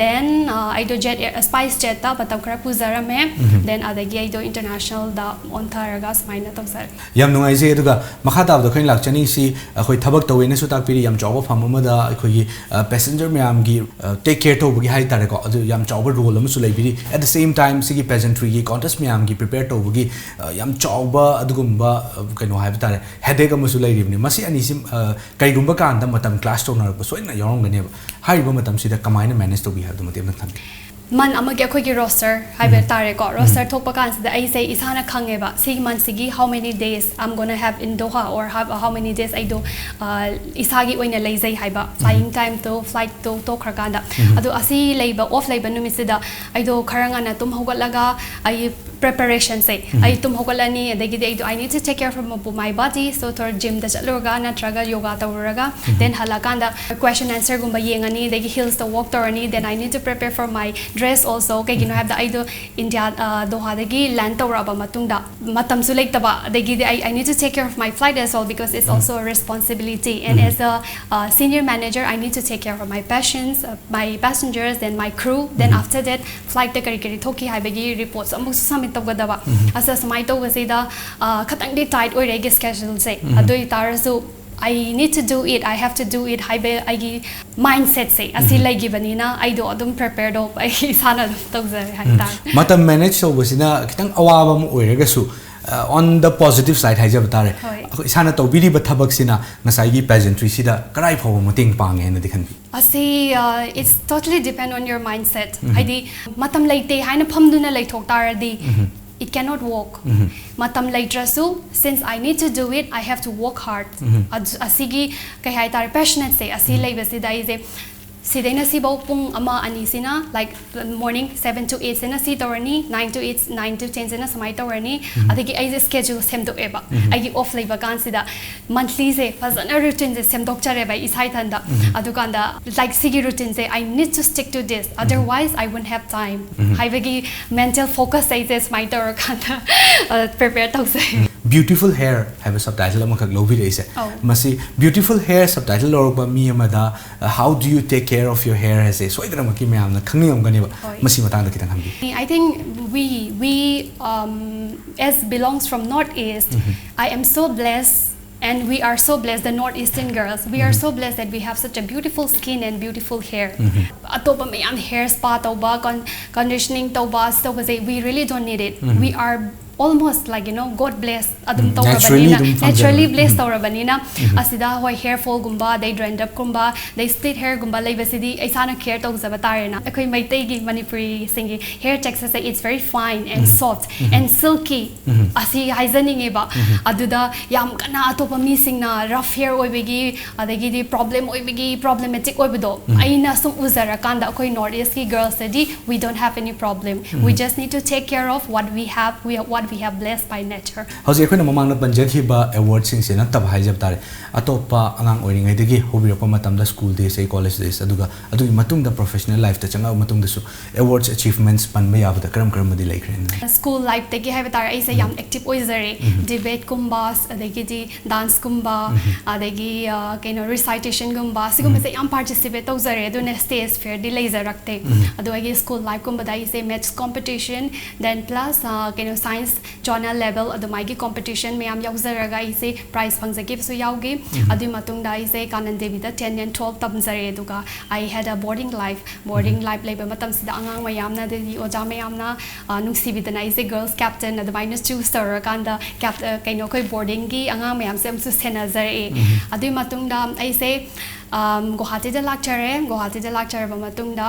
Then ꯑꯩꯗꯣ Jet Air, SpiceJetꯇ ꯃꯇꯝ ꯈꯔ ꯄꯨꯖꯔꯝꯃꯦ꯫ Then ꯑꯗꯒꯤ ꯑꯩꯗꯣ internationalꯗ ꯑꯣꯟꯊꯔꯒ ꯁꯨꯃꯥꯏꯅ ꯇꯧꯖꯔꯦ꯫ ꯌꯥꯝ ꯅꯨꯡꯉꯥꯏꯖꯩ꯫ ꯑꯗꯨꯒ ꯃꯈꯥ ꯇꯥꯕꯗ ꯑꯩꯈꯣꯏꯅ ꯂꯥꯛꯆꯅꯤꯡꯉꯤꯁꯤ, ꯑꯩꯈꯣꯏ ꯊꯕꯛ ꯇꯧꯋꯦꯅꯁꯨ ꯇꯥꯛꯄꯤꯔꯤ, ꯌꯥꯝ ꯆꯥꯎꯕ firm ꯑꯃꯗ ꯑꯩꯈꯣꯏꯒꯤ passenger ꯃꯌꯥꯝꯒꯤ take care ꯇꯧꯕꯒꯤ ꯍꯥꯏ ꯇꯥꯔꯦꯀꯣ, ꯑꯗꯨ ꯌꯥꯝ ꯆꯥꯎꯕ role ꯑꯃꯁꯨ ꯂꯩꯕꯤꯔꯤ꯫ At the same time ꯁꯤꯒꯤ pageantryꯒꯤ contest ꯃꯌꯥꯝꯒꯤ prepare ꯇꯧꯕꯒꯤ ꯌꯥꯝ ꯆꯥꯎꯕ ꯑꯗꯨꯒꯨꯝꯕ ꯀꯩꯅꯣ ꯍꯥꯏꯕ ꯇꯥꯔꯦ, headache ꯑꯃꯁꯨ ꯂꯩꯔꯤꯕꯅꯤ꯫ ꯃꯁꯤ ꯑꯅꯤꯁꯤ ꯀꯩꯒꯨꯝꯕ ꯀꯥꯟꯗ ꯃꯇꯝ clash ꯇꯧꯅꯔꯛꯄ ꯁꯣꯏꯗꯅ ꯌꯥꯎꯔꯝꯒꯅꯦꯕ꯫ ꯍꯥꯏꯔꯤꯕ ꯃꯇꯝꯁꯤꯗ ꯀꯃꯥꯏꯅ manage ꯇꯧꯕꯤ ꯍꯥꯏꯕꯗꯨꯃꯗꯤ ꯑꯝꯇꯪ ꯊꯝꯕꯤꯌꯨ꯫ ꯃꯟ ꯑꯃꯒꯤ ꯑꯩꯈꯣꯏꯒꯤ ꯔꯣꯁꯇꯔ ꯍꯥꯏꯕ ꯇꯥꯔꯦꯀꯣ, ꯔꯣꯁꯇꯔ ꯊꯣꯛꯄ ꯀꯥꯟꯁꯤꯗ ꯑꯩꯁꯦ ꯏꯁꯥꯅ ꯈꯪꯉꯦꯕ, ꯁꯤꯒꯤ ꯃꯟꯁꯤꯒꯤ how many days I'm gonna have in Doha or how, how many days ꯑꯩꯗꯣ ꯑ, ꯏꯁꯥꯒꯤ ꯑꯣꯏꯅ ꯂꯩꯖꯩ ꯍꯥꯏꯕ, flying time ꯇꯣ, flight ꯇꯣ ꯇꯣꯛꯈ꯭ꯔꯀꯥꯟꯗ꯫ ꯑꯗꯣ ꯑꯁꯤ ꯂꯩꯕ, off ꯂꯩꯕ ꯅꯨꯃꯤꯠꯁꯤꯗ ꯑꯩꯗꯣ ꯈꯔ ꯉꯟꯅ ꯇꯨꯝ ꯍꯧꯒꯠꯂꯒ ꯑꯩ preparation ꯁꯦ, ꯑꯩ ꯇꯨꯝ ꯍꯧꯒꯠꯂꯅꯤ, ꯑꯗꯒꯤꯗꯤ ꯑꯩꯗꯣ I need to take care of my body, so ꯊꯣꯔ ꯖꯤꯝꯗ ꯆꯠꯂꯨꯔꯒ ꯅꯠꯇ꯭ꯔꯒ ꯌꯣꯒꯥ ꯇꯧꯔꯨꯔꯒ, then ꯍꯜꯂꯛꯑꯀꯥꯟꯗ question answer ꯒꯨꯝꯕ ꯌꯦꯡꯉꯅꯤ, ꯑꯗꯒꯤ ꯍꯤꯜꯁꯇ ꯋꯣꯛ ꯇꯧꯔꯅꯤ, then I need to prepare for my dress also. ꯀꯩꯒꯤꯅꯣ ꯍꯥꯏꯕꯗ ꯑꯩꯗꯣ ꯏꯟꯗꯤꯌꯥ, ꯑ, ꯗꯣꯍꯥꯗꯒꯤ ꯂꯦꯟ ꯇꯧꯔꯛꯑꯕ ꯃꯇꯨꯡꯗ ꯃꯇꯝꯁꯨ ꯂꯩꯇꯕ, ꯑꯗꯒꯤꯗꯤ I, I need to take care of my flight as well because it's also a responsibility, and as a, uh, senior manager I need to take care of my patients, uh, my passengers, then my crew, then after that flight ꯇ ꯀꯔꯤ ꯀꯔꯤ ꯊꯣꯛꯈꯤ ꯍꯥꯏꯕꯒꯤ reports ꯑꯃꯨꯛꯁꯨ submit ꯇꯧꯒꯗꯕ꯫ ꯑꯁ, ꯁꯨꯃꯥꯏꯅ ꯇꯧꯕꯁꯤꯗ, ꯑ, ꯈꯇꯪꯗꯤ ꯇꯥꯏꯠ ꯑꯣꯏꯔꯦ ꯑꯩꯒꯤ ꯁ꯭ꯀꯦꯖꯨꯜꯁꯦ꯫ ꯑꯗꯨ ꯑꯣꯏꯇꯥꯔꯁꯨ I need to do it, I have to do it ꯍꯥꯏꯕ ꯑꯩꯒꯤ ꯃꯥꯏꯟꯁꯦꯠꯁꯦ ꯑꯁꯤ ꯂꯩꯈꯤꯕꯅꯤꯅ ꯑꯩꯗꯣ ꯑꯗꯨꯝ ꯄ꯭ꯔꯤꯄꯦꯌꯔꯗꯣ ꯑꯩ ꯏꯁꯥꯅ ꯑꯗꯨꯝ ꯇꯧꯖꯔꯦ ꯍꯥꯏꯇꯥꯔꯦ꯫ ꯃꯇꯝ ꯃꯦꯅꯦꯖ ꯇꯧꯕꯁꯤꯅ ꯈꯤꯇꯪ ꯑꯋꯥꯕ ꯑꯃ ꯑꯣꯏꯔꯒꯁꯨ, on the positive side ꯍꯥꯏꯖꯕ ꯇꯥꯔꯦ, ꯍꯣꯏ꯫ ꯑꯩꯈꯣꯏ ꯏꯁꯥꯅ ꯇꯧꯕꯤꯔꯤꯕ ꯊꯕꯛꯁꯤꯅ ꯉꯁꯥꯏꯒꯤ ꯄꯦꯖꯦꯟꯇ꯭ꯔꯤꯁꯤꯗ ꯀꯔꯥꯏ ꯐꯥꯎꯕ ꯃꯇꯦꯡ ꯄꯥꯡꯉꯦ ꯍꯥꯏꯅꯗꯤ ꯈꯟꯕꯤ? ꯑꯁꯤ, uh, it's totally depend on your mindset. ꯍꯥꯏꯗꯤ ꯃꯇꯝ ꯂꯩꯇꯦ ꯍꯥꯏꯅ ꯐꯝꯗꯨꯅ ꯂꯩꯊꯣꯛ ꯇꯥꯔꯗꯤ, it cannot work. ꯃꯇꯝ ꯂꯩꯇ꯭ꯔꯁꯨ, since I need to do it, I have to work hard. ꯑꯗꯨ- ꯑꯁꯤꯒꯤ ꯀꯩ ꯍꯥꯏꯇꯥꯔꯦ, ꯄꯦꯁꯅꯦꯠꯁꯦ ꯑꯁꯤ ꯂꯩꯕꯁꯤꯗ ꯑꯩꯁꯦ ꯁꯤꯗꯩꯅ ꯁꯤꯐꯧ ꯄꯨꯡ ꯑꯃ ꯑꯅꯤꯁꯤꯅ, like, morning seven to eight ꯁꯤꯅ ꯁꯤ ꯇꯧꯔꯅꯤ, nine to eight, nine to ten ꯁꯤꯅ ꯁꯨꯃꯥꯏꯅ ꯇꯧꯔꯅꯤ꯫ ꯑꯗꯒꯤ ꯑꯩꯁꯦ ꯁ꯭ꯀꯦꯖꯨꯜ ꯁꯦꯝꯗꯣꯛꯑꯦꯕ꯫ ꯑꯩꯒꯤ ꯑꯣꯐ ꯂꯩꯕ ꯀꯥꯟꯁꯤꯗ ꯃꯟꯊꯂꯤꯁꯦ ꯐꯖꯅ ꯔꯨꯇꯤꯟꯁꯦ ꯁꯦꯝꯗꯣꯛꯆꯔꯦꯕ ꯑꯩ ꯏꯁꯥ ꯏꯊꯟꯗ꯫ ꯑꯗꯨꯀꯥꯟꯗ, like, ꯁꯤꯒꯤ ꯔꯨꯇꯤꯟꯁꯦ I need to stick to this, otherwise I won't have time ꯍꯥꯏꯕꯒꯤ ꯃꯦꯟꯇꯦꯜ ꯐꯣꯀꯁ ꯑꯩꯁꯦ ꯁꯨꯃꯥꯏꯅ ꯇꯧꯔꯀꯥꯟꯗ ꯄ꯭ꯔꯤꯄꯦꯌꯔ ꯇꯧꯖꯩ꯫ Beautiful hair ꯍꯥꯏꯕ ꯁꯕꯇꯥꯏꯇꯜ ꯑꯃꯈꯛ ꯂꯧꯕꯤꯔꯛꯏꯁꯦ꯫ ꯑꯧ꯫ ꯃꯁꯤ beautiful hair ꯁꯕꯇꯥꯏꯇꯜ ꯂꯧꯔꯛꯄ ꯃꯤ ꯑꯃꯗ, uh, how do you take care of your hair ꯍꯥꯏꯁꯦ ꯁꯣꯏꯗꯅꯃꯛꯀꯤ ꯃꯌꯥꯝꯅ ꯈꯪꯅꯤꯡꯉꯝꯒꯅꯦꯕ꯫ ꯍꯣꯏ꯫ ꯃꯁꯤ ꯃꯇꯥꯡꯗ ꯈꯤꯇꯪ ꯍꯥꯏꯕꯤꯌꯨ꯫ I think we, we, um, as belongs from Northeast, I am so blessed, and we are so blessed, the Northeastern girls. We are so blessed that we have such a beautiful skin and beautiful hair. ꯑꯇꯣꯞꯄ ꯃꯌꯥꯝ hair spa ꯇꯧꯕ, ꯀꯟ-, conditioning ꯇꯧꯕ, ꯁꯤ ꯇꯧꯕꯁꯦ, we really don't need it. We are almost like, you know, God bless ꯑꯗꯨꯝ ꯎꯝ, naturally ꯇꯧꯔꯕꯅꯤꯅ, ꯑꯗꯨꯝ ꯐꯪꯖꯔꯦ꯫ naturally bless ꯎꯝ꯫ ꯇꯧꯔꯕꯅꯤꯅ, ꯑꯁꯤꯗ ꯍꯣꯏ, hair fallꯒꯨꯝꯕ, ꯑꯗꯩ dandruffꯀꯨꯝꯕ, ꯑꯗꯩ split hairꯒꯨꯝꯕ ꯂꯩꯕꯁꯤꯗꯤ ꯏꯁꯥꯅ care ꯇꯧꯖꯕ ꯇꯥꯔꯦꯅ꯫ ꯑꯩꯈꯣꯏ ꯃꯩꯇꯩꯒꯤ, ꯃꯅꯤꯄꯨꯔꯤꯁꯤꯡꯒꯤ hair textureꯁꯦ, it's very fine and soft and silky, ꯑꯁꯤ ꯍꯥꯏꯖꯅꯤꯡꯉꯦꯕ꯫ ꯑꯗꯨꯗ ꯌꯥꯝ ꯀꯟꯅ ꯑꯇꯣꯞꯄ ꯃꯤꯁꯤꯡꯅ rough hair ꯑꯣꯏꯕꯒꯤ, ꯑꯗꯒꯤꯗꯤ problem ꯑꯣꯏꯕꯒꯤ, problematic ꯑꯣꯏꯕꯗꯣ ꯑꯩꯅ ꯁꯨꯝ ꯎꯖꯔꯀꯥꯟꯗ, ꯑꯩꯈꯣꯏ North Eastꯀꯤ girlsꯇꯗꯤ we don't have any problem, we just need to take care of what we have, we, what we have blessed by nature. ꯍꯧꯖꯤꯛ ꯑꯩꯈꯣꯏꯅ ꯃꯃꯥꯡꯗ ꯄꯟꯖꯈꯤꯕ awardꯁꯤꯡꯁꯦ ꯅꯠꯇꯕ ꯍꯥꯏꯖꯕ ꯇꯥꯔꯦ, ꯑꯇꯣꯞꯄ ꯑꯉꯥꯡ ꯑꯣꯏꯔꯤꯉꯩꯗꯒꯤ ꯍꯧꯕꯤꯔꯛꯄ ꯃꯇꯝꯗ school days ꯑꯩ college days, ꯑꯗꯨꯒ ꯑꯗꯨꯒꯤ ꯃꯇꯨꯡꯗ professional lifeꯇ ꯆꯪꯉꯛꯑꯕ ꯃꯇꯨꯡꯗꯁꯨ awards, achievements ꯄꯟꯕ ꯌꯥꯕꯗ ꯀꯔꯝ ꯀꯔꯝꯕꯗꯤ ꯂꯩꯈ꯭ꯔꯦ? School lifeꯇꯒꯤ ꯍꯥꯏꯕ ꯇꯥꯔꯦ, ꯑꯩꯁꯦ ꯌꯥꯝ active ꯑꯣꯏꯖꯔꯦ꯫ Debateꯀꯨꯝꯕ, ꯑꯗꯒꯤꯗꯤ danceꯀꯨꯝꯕ, ꯑꯗꯒꯤ ꯑ, ꯀꯩꯅꯣ, recitationꯒꯨꯝꯕ, ꯁꯤꯒꯨꯝꯕꯁꯦ ꯌꯥꯝ participate ꯇꯧꯖꯔꯦ꯫ ꯑꯗꯨꯅ stage fearꯗꯤ ꯂꯩꯖꯔꯛꯇꯦ꯫ ꯑꯗꯣ ꯑꯩꯒꯤ school lifeꯀꯨꯝꯕꯗ ꯑꯩꯁꯦ maths competition, then plus ꯑ, ꯀꯩꯅꯣ, science zonal level ꯑꯗꯨꯃꯥꯏꯒꯤ competition ꯃꯌꯥꯝ ꯌꯥꯎꯖꯔꯒ ꯑꯩꯁꯦ prize ꯐꯪꯖꯈꯤꯕꯁꯨ ꯌꯥꯎꯈꯤ꯫ ꯑꯗꯨꯒꯤ ꯃꯇꯨꯡꯗ ꯑꯩꯁꯦ ꯀꯥꯅꯟ ꯗꯦꯕꯤꯗ ten and twelve ꯇꯝꯖꯔꯦ꯫ ꯑꯗꯨꯒ I had a boarding life, boarding life ꯂꯩꯕ ꯃꯇꯝꯁꯤꯗ ꯑꯉꯥꯡ ꯃꯌꯥꯝꯅ, ꯑꯗꯩꯗꯤ ꯑꯣꯖꯥ ꯃꯌꯥꯝꯅ ꯑ, ꯅꯨꯡꯁꯤꯕꯤꯗꯅ ꯑꯩꯁꯦ girls captain ꯑꯗꯨꯃꯥꯏꯅ choose ꯇꯧꯔꯀꯥꯟꯗ cap-, ꯑ, ꯀꯩꯅꯣ, ꯑꯩꯈꯣꯏ boardingꯒꯤ ꯑꯉꯥꯡ ꯃꯌꯥꯝꯁꯦ ꯑꯃꯁꯨ ꯁꯦꯟꯅꯖꯔꯛꯑꯦ꯫ ꯑꯗꯨꯒꯤ ꯃꯇꯨꯡꯗ ꯑꯩꯁꯦ, ꯑꯝ, ꯒꯨꯋꯥꯍꯥꯇꯤꯗ ꯂꯥꯛꯆꯔꯦ꯫ ꯒꯨꯋꯥꯍꯥꯇꯤꯗ ꯂꯥꯛꯆꯔꯕ ꯃꯇꯨꯡꯗ,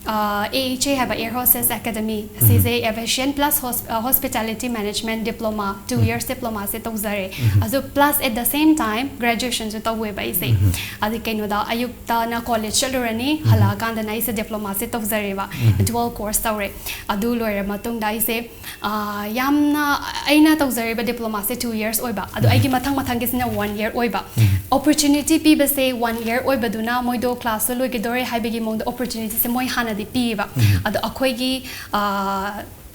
ꯑ, A H A ꯍꯥꯏꯕ Air Hostess Academy, ꯁꯤꯁꯦ aviation plus hos-, ꯑ, hospitality management diploma, two years diplomaꯁꯦ ꯇꯧꯖꯔꯦ꯫ ꯑꯗꯨ plus at the same time graduationꯁꯨ ꯇꯧꯋꯦꯕ ꯑꯩꯁꯦ꯫ ꯑꯗꯨ ꯀꯩꯅꯣꯗ, ꯑꯌꯨꯛꯇꯅ college ꯆꯠꯂꯨꯔꯅꯤ, ꯍꯜꯂꯛꯑꯀꯥꯟꯗꯅ ꯑꯩꯁꯦ diplomaꯁꯦ ꯇꯧꯖꯔꯦꯕ꯫ Dual course ꯇꯧꯔꯦ꯫ ꯑꯗꯨ ꯂꯣꯏꯔ ꯃꯇꯨꯡꯗ ꯑꯩꯁꯦ, ꯑ, ꯌꯥꯝꯅ, ꯑꯩꯅ ꯇꯧꯖꯔꯤꯕ diplomaꯁꯦ two years ꯑꯣꯏꯕ, ꯑꯗꯣ ꯑꯩꯒꯤ ꯃꯊꯪ ꯃꯊꯪꯒꯤꯁꯤꯅ one year ꯑꯣꯏꯕ꯫ Opportunity ꯄꯤꯕꯁꯦ one year ꯑꯣꯏꯕꯗꯨꯅ ꯃꯣꯏꯗꯣ classꯇꯣ ꯂꯣꯏꯒꯗꯧꯔꯦ ꯍꯥꯏꯕꯒꯤ ꯃꯑꯣꯡꯗ opportunityꯁꯦ ꯃꯣꯏ ꯍꯥꯟꯅꯗꯤ ꯄꯤꯌꯦꯕ꯫ ꯑꯗꯣ ꯑꯩꯈꯣꯏꯒꯤ, ꯑ,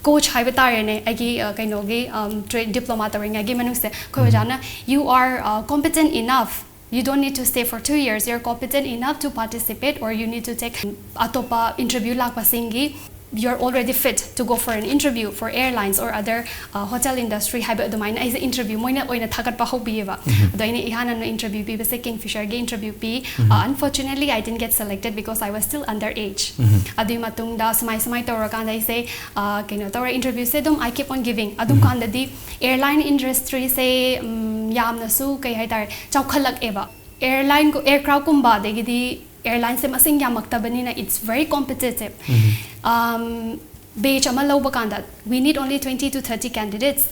coach ꯍꯥꯏꯕ ꯇꯥꯔꯦꯅꯦ, ꯑꯩꯒꯤ, ꯑ, ꯀꯩꯅꯣꯒꯤ, ꯑꯝ, train, diploma ꯇꯧꯔꯤꯉꯩꯒꯤ ꯃꯅꯨꯡꯁꯦ ꯑꯩꯈꯣꯏ ꯑꯣꯖꯥꯅ, "You are, uh, competent enough. You don't need to stay for two years. You're competent enough to participate or you need to take ꯑꯇꯣꯞꯄ interview ꯂꯥꯛꯄꯁꯤꯡꯒꯤ you're already fit to go for an interview for airlines or other uh, hotel industry ꯍꯥꯏꯕ ꯑꯗꯨꯃꯥꯏꯅ ꯑꯩꯁꯦ interview ꯃꯣꯏꯅ ꯑꯣꯏꯅ ꯊꯥꯒꯠꯄ ꯍꯧꯕꯤꯌꯦꯕ꯫ ꯑꯗꯣ ꯑꯩꯅ ꯏꯍꯥꯟ ꯍꯥꯟꯅ interview ꯄꯤꯕꯁꯦ Kingfisherꯒꯤ interview P. Uh, unfortunately, I didn't get selected because I was still under age. ꯑꯗꯨꯒꯤ ꯃꯇꯨꯡꯗ ꯁꯨꯃꯥꯏ ꯁꯨꯃꯥꯏ ꯇꯧꯔꯀꯥꯟꯗ ꯑꯩꯁꯦ uh, ꯀꯩꯅꯣ ꯇꯧꯔꯦ, interviewꯁꯦ ꯑꯗꯨꯝ I keep on giving꯫ ꯑꯗꯨꯝ ꯀꯥꯟꯗꯗꯤ airline industryꯁꯦ ꯎꯝ, ꯌꯥꯝꯅꯁꯨ ꯀꯩ ꯍꯥꯏꯇꯥꯔꯦ, ꯆꯥꯎꯈꯠꯂꯛꯑꯦꯕ꯫ Airline aircraftꯀꯨꯝꯕ ꯑꯗꯒꯤꯗꯤ airlineꯁꯦ ꯃꯁꯤꯡ ꯌꯥꯝꯃꯛꯇꯕꯅꯤꯅ it's very competitive꯫ Um, batch ꯑꯃ ꯂꯧꯕ ꯀꯥꯟꯗ we need only twenty to thirty candidates,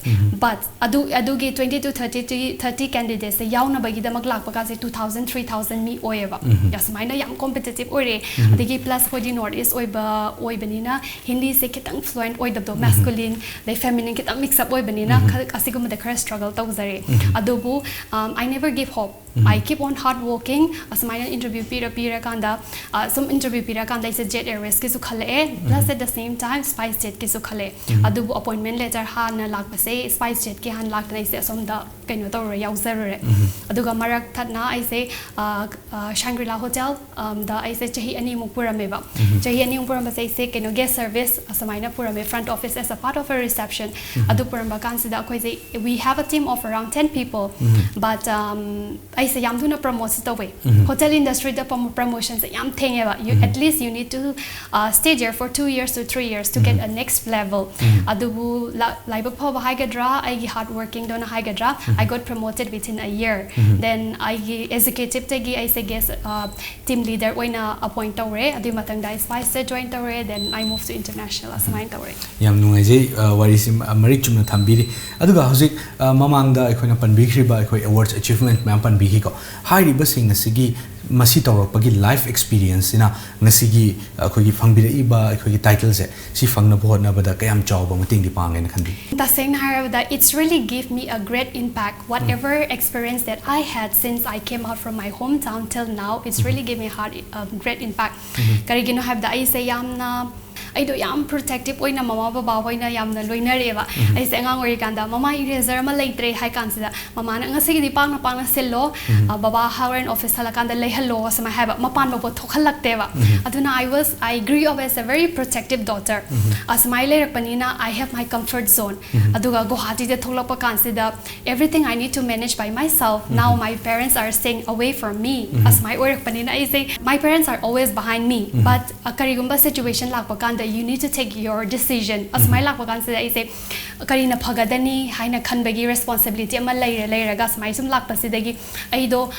but ꯑꯗꯨ ꯑꯗꯨꯒꯤ twenty to thirty candidatesꯁꯦ ꯌꯥꯎꯅꯕꯒꯤꯗꯃꯛ ꯂꯥꯛꯄ ꯀꯥꯟꯁꯦ two thousand, three thousand ꯃꯤ ꯑꯣꯏꯌꯦꯕ꯫ ꯑꯁꯨꯃꯥꯏꯅ ꯌꯥꯝ competitive ꯑꯣꯏꯔꯦ꯫ ꯑꯗꯒꯤ plus ꯑꯩꯈꯣꯏꯗꯤ North East ꯑꯣꯏꯕ ꯑꯣꯏꯕꯅꯤꯅ ꯍꯤꯟꯗꯤꯁꯦ ꯈꯤꯇꯪ fluent ꯑꯣꯏꯗꯕꯗꯣ, masculine ꯑꯗꯩ feminine ꯈꯤꯇꯪ mix up ꯑꯣꯏꯕꯅꯤꯅ ꯈꯔ ꯑꯁꯤꯒꯨꯝꯕꯗ ꯈꯔ struggle ꯇꯧꯖꯔꯦ꯫ ꯑꯗꯨꯕꯨ um, I never give hope. I keep on hard working. ꯑꯁꯨꯃꯥꯏꯅ interview ꯄꯤꯔ ꯄꯤꯔꯀꯥꯟꯗ ꯑ, ꯁꯨꯝ interview ꯄꯤꯔꯀꯥꯟꯗ ꯑꯩꯁꯦ Jet Airwaysꯀꯤꯁꯨ ꯈꯜꯂꯛꯑꯦ, plus at the same time SpiceJetꯀꯤꯁꯨ ꯈꯜꯂꯛꯑꯦ꯫ ꯑꯗꯨꯕꯨ appointment letter ꯍꯥꯟꯅ ꯂꯥꯛꯄꯁꯦ, SpiceJetꯀꯤ ꯍꯥꯟꯅ ꯂꯥꯛꯇꯅ ꯑꯩꯁꯦ ꯑꯁꯣꯝꯗ ꯀꯩꯅꯣ ꯇꯧꯔꯨꯔꯦ, ꯌꯥꯎꯖꯔꯨꯔꯦ꯫ ꯑꯗꯨꯒ ꯃꯔꯛ ꯊꯠꯅ ꯑꯩꯁꯦ ꯑ, ꯑ, Shangri-La Hotel ꯑꯝꯗ ꯑꯩꯁꯦ ꯆꯍꯤ ꯑꯅꯤꯃꯨꯛ ꯄꯨꯔꯝꯃꯦꯕ꯫ ꯆꯍꯤ ꯑꯅꯤꯃꯨꯛ ꯄꯨꯔꯝꯕꯁꯦ ꯑꯩꯁꯦ ꯀꯩꯅꯣ guest service ꯑꯁꯨꯃꯥꯏꯅ ꯄꯨꯔꯝꯃꯦ, front office as a part of a reception꯫ ꯑꯗꯨ ꯄꯨꯔꯝꯕ ꯀꯥꯟꯁꯤꯗ ꯑꯩꯈꯣꯏꯁꯦ we have a team of around ten people, but um, ꯑꯩꯁꯦ ꯌꯥꯝ ꯊꯨꯅ promoteꯁꯨ ꯇꯧꯋꯦ꯫ Hotel industryꯗ promotionꯁꯦ ꯌꯥꯝ ꯊꯦꯡꯉꯦꯕ꯫ You at least you need to uh, stay there for two years to three years to get a next level. ꯑꯗꯨꯕꯨ ꯂꯥ- ꯂꯥꯏꯕꯛ ꯐꯕ ꯍꯥꯏꯒꯗ꯭ꯔꯥ, ꯑꯩꯒꯤ hard workingꯗꯨꯅ ꯍꯥꯏꯒꯗ꯭ꯔꯥ, I got promoted within a year. Then ꯑꯩꯒꯤ executiveꯇꯒꯤ ꯑꯩꯁꯦ guest uh, team leader ꯑꯣꯏꯅ appoint ꯇꯧꯔꯦ꯫ ꯑꯗꯨꯒꯤ ꯃꯊꯪꯗ ꯑꯩ SpiceJet join ꯇꯧꯔꯦ, then I move to international, ꯑꯁꯨꯃꯥꯏꯅ ꯇꯧꯔꯦ꯫ ꯌꯥꯝ ꯅꯨꯡꯉꯥꯏꯖꯩ꯫ ꯑ, ꯋꯥꯔꯤꯁꯤ ꯃ- ꯃꯔꯤꯛ ꯆꯨꯝꯅ ꯊꯝꯕꯤꯔꯤ꯫ ꯑꯗꯨꯒ ꯍꯧꯖꯤꯛ ꯑ, ꯃꯃꯥꯡꯗ ꯑꯩꯈꯣꯏꯅ ꯄꯟꯕꯤꯈ꯭ꯔꯤꯕ ꯑꯩꯈꯣꯏ awards achievement ꯃꯌꯥꯝ ꯄꯟꯕꯤꯈꯤꯀꯣ꯫ ꯍꯥꯏꯔꯤꯕꯁꯤꯡ ꯑꯁꯤꯒꯤ ꯃꯁꯤ ꯇꯧꯔꯛꯄꯒꯤ life experienceꯁꯤꯅ ꯉꯁꯤꯒꯤ ꯑꯩꯈꯣꯏꯒꯤ ꯐꯪꯕꯤꯔꯛꯏꯕ ꯑꯩꯈꯣꯏꯒꯤ titleꯁꯦ ꯁꯤ ꯐꯪꯅꯕ ꯍꯣꯠꯅꯕꯗ ꯀꯌꯥꯝ ꯆꯥꯎꯕ ꯃꯇꯦꯡꯗꯤ ꯄꯥꯡꯒꯦꯅ ꯈꯟꯕꯤ? ꯇꯁꯦꯡꯅ ꯍꯥꯏꯔꯕꯗ, it's really give me a great impact. Whatever experience that I had since I came out from my hometown till now, it's really give me hard, a great impact. ꯀꯔꯤꯒꯤꯅꯣ ꯍꯥꯏꯕꯗ ꯑꯩꯁꯦ ꯌꯥꯝꯅ ꯑꯩꯗꯣ ꯌꯥꯝ ꯄ꯭ꯔꯣꯇꯦꯛꯇꯤꯞ ꯑꯣꯏꯅ ꯃꯃꯥ ꯕꯕꯥ ꯍꯣꯏꯅ ꯌꯥꯝꯅ ꯂꯣꯏꯅꯔꯛꯑꯦꯕ꯫ ꯑꯩꯁꯦ ꯑꯉꯥꯡ ꯑꯣꯏꯔꯤꯀꯥꯟꯗ, "ꯃꯃꯥ, ꯏꯔꯦꯖꯔ ꯑꯃ ꯂꯩꯇ꯭ꯔꯦ" ꯍꯥꯏ ꯀꯥꯟꯁꯤꯗ, ꯃꯃꯥꯅ, "ꯉꯁꯤꯒꯤꯗꯤ ꯄꯥꯛꯅ ꯄꯥꯛꯅ ꯁꯤꯜꯂꯣ, ꯑ, ꯕꯕꯥ ꯍꯣꯔꯦꯟ ꯑꯣꯐꯤꯁ ꯍꯜꯂꯀꯥꯟꯗ ꯂꯩꯍꯜꯂꯣ" ꯑꯁꯨꯃꯥꯏꯅ ꯍꯥꯏꯕ꯫ ꯃꯄꯥꯟ ꯐꯥꯎꯕ ꯊꯣꯛꯍꯜꯂꯛꯇꯦꯕ꯫ ꯑꯗꯨꯅ I was, I grew up as a very protective daughter. ꯑꯁꯨꯃꯥꯏꯅ ꯂꯩꯔꯛꯄꯅꯤꯅ I have my comfort zone. ꯑꯗꯨꯒ ꯒꯨꯋꯥꯍꯥꯇꯤꯗ ꯊꯣꯛꯂꯛꯄ ꯀꯥꯟꯁꯤꯗ, everything I need to manage by myself. Now my parents are staying away from me. ꯑꯁꯨꯃꯥꯏ ꯑꯣꯏꯔꯛꯄꯅꯤꯅ ꯑꯩꯁꯦ, my parents are always behind me. But, uh, ꯀꯔꯤꯒꯨꯝꯕ situation ꯂꯥꯛꯄ ꯀꯥꯟꯗ, you need to take your decision. ꯑꯁꯨꯃꯥꯏ ꯂꯥꯛꯄ ꯀꯥꯟꯁꯤꯗ ꯑꯩꯁꯦ ꯀꯔꯤꯅ ꯐꯒꯗꯅꯤ ꯍꯥꯏꯅ ꯈꯟꯕꯒꯤ responsibility ꯑꯃ ꯂꯩꯔ ꯂꯩꯔꯒ, ꯑꯁꯨꯃꯥꯏ ꯁꯨꯝ ꯂꯥꯛꯄꯁꯤꯗꯒꯤ ꯑꯩꯗꯣ,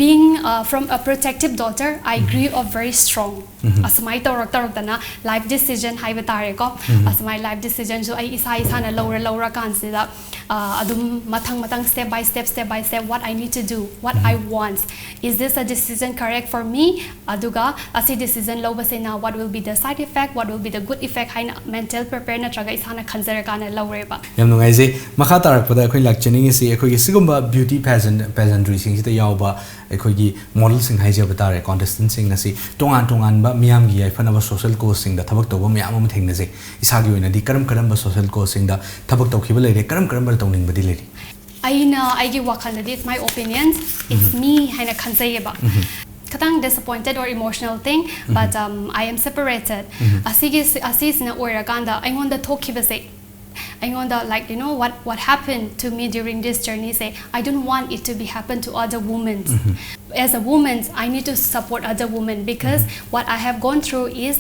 being, uh, from a protective daughter, I grew up very strong. ꯑꯁꯨꯃꯥꯏ ꯇꯧꯔꯛ ꯇꯧꯔꯛꯇꯅ life decision ꯍꯥꯏꯕ ꯇꯥꯔꯦꯀꯣ꯫ ꯑꯁꯨꯃꯥꯏ life decisionꯁꯨ ꯑꯩ ꯏꯁꯥ ꯏꯁꯥꯅ ꯂꯧꯔ ꯂꯧꯔ ꯀꯥꯟꯁꯤꯗ, ꯑ, ꯑꯗꯨꯝ ꯃꯊꯪ ꯃꯊꯪ, step by step, step by step, what I need to do, what I want, is this a decision correct for me? ꯑꯗꯨꯒ ꯑꯁꯤ decision ꯂꯧꯕꯁꯤꯅ what will be the side effect, what will be the good effect ꯍꯥꯏꯅ mental prepare ꯅꯠꯇ꯭ꯔꯒ ꯏꯁꯥꯅ ꯈꯟꯖꯔꯀꯥꯟꯗ ꯂꯧꯔꯦꯕ꯫ ꯌꯥꯝ ꯅꯨꯡꯉꯥꯏꯖꯩ꯫ ꯃꯈꯥ ꯇꯥꯔꯛꯄꯗ ꯑꯩꯈꯣꯏ ꯂꯥꯛꯆꯅꯤꯡꯉꯤꯁꯤ, ꯑꯩꯈꯣꯏꯒꯤ ꯁꯤꯒꯨꯝꯕ beauty pageant, pageantryꯁꯤꯡꯁꯤꯗ ꯌꯥꯎꯕ ꯑꯩꯈꯣꯏꯒꯤ modelꯁꯤꯡ ꯍꯥꯏꯖꯕ ꯇꯥꯔꯦ, contestantꯁꯤꯡ ꯑꯁꯤ ꯇꯣꯉꯥꯟ ꯇꯣꯉꯥꯟꯕ ꯃꯤꯌꯥꯝꯒꯤ ꯌꯥꯏꯐꯅꯕ social causeꯁꯤꯡꯗ ꯊꯕꯛ ꯇꯧꯕ ꯃꯌꯥꯝ ꯑꯃ ꯊꯦꯡꯅꯖꯩ꯫ ꯏꯁꯥꯒꯤ ꯑꯣꯏꯅꯗꯤ ꯀꯔꯝ ꯀꯔꯝꯕ social causeꯁꯤꯡꯗ ꯊꯕꯛ ꯇꯧꯈꯤꯕ ꯂꯩꯔꯦ, ꯀꯔꯝ ꯀꯔꯝꯕ ꯇꯧꯅꯤꯡꯕꯗꯤ ꯂꯩꯔꯤ? ꯑꯩꯅ, ꯑꯩꯒꯤ ꯋꯥꯈꯜꯗꯗꯤ, it's my opinions, it's me ꯍꯥꯏꯅ ꯈꯟꯖꯩꯌꯦꯕ꯫ ꯈꯤꯇꯪ disappointed or emotional thing, but, um, I am separated. ꯑꯁꯤꯒꯤ, ꯑꯁꯤꯁꯤꯅ ꯑꯣꯏꯔꯀꯥꯟꯗ ꯑꯩꯉꯣꯟꯗ ꯊꯣꯛꯈꯤꯕꯁꯦ, ꯑꯩꯉꯣꯟꯗ, like, you know, what, what happened to me during this journey say, I don't want it to be happen to other women. As a woman, I need to support other women because what I have gone through is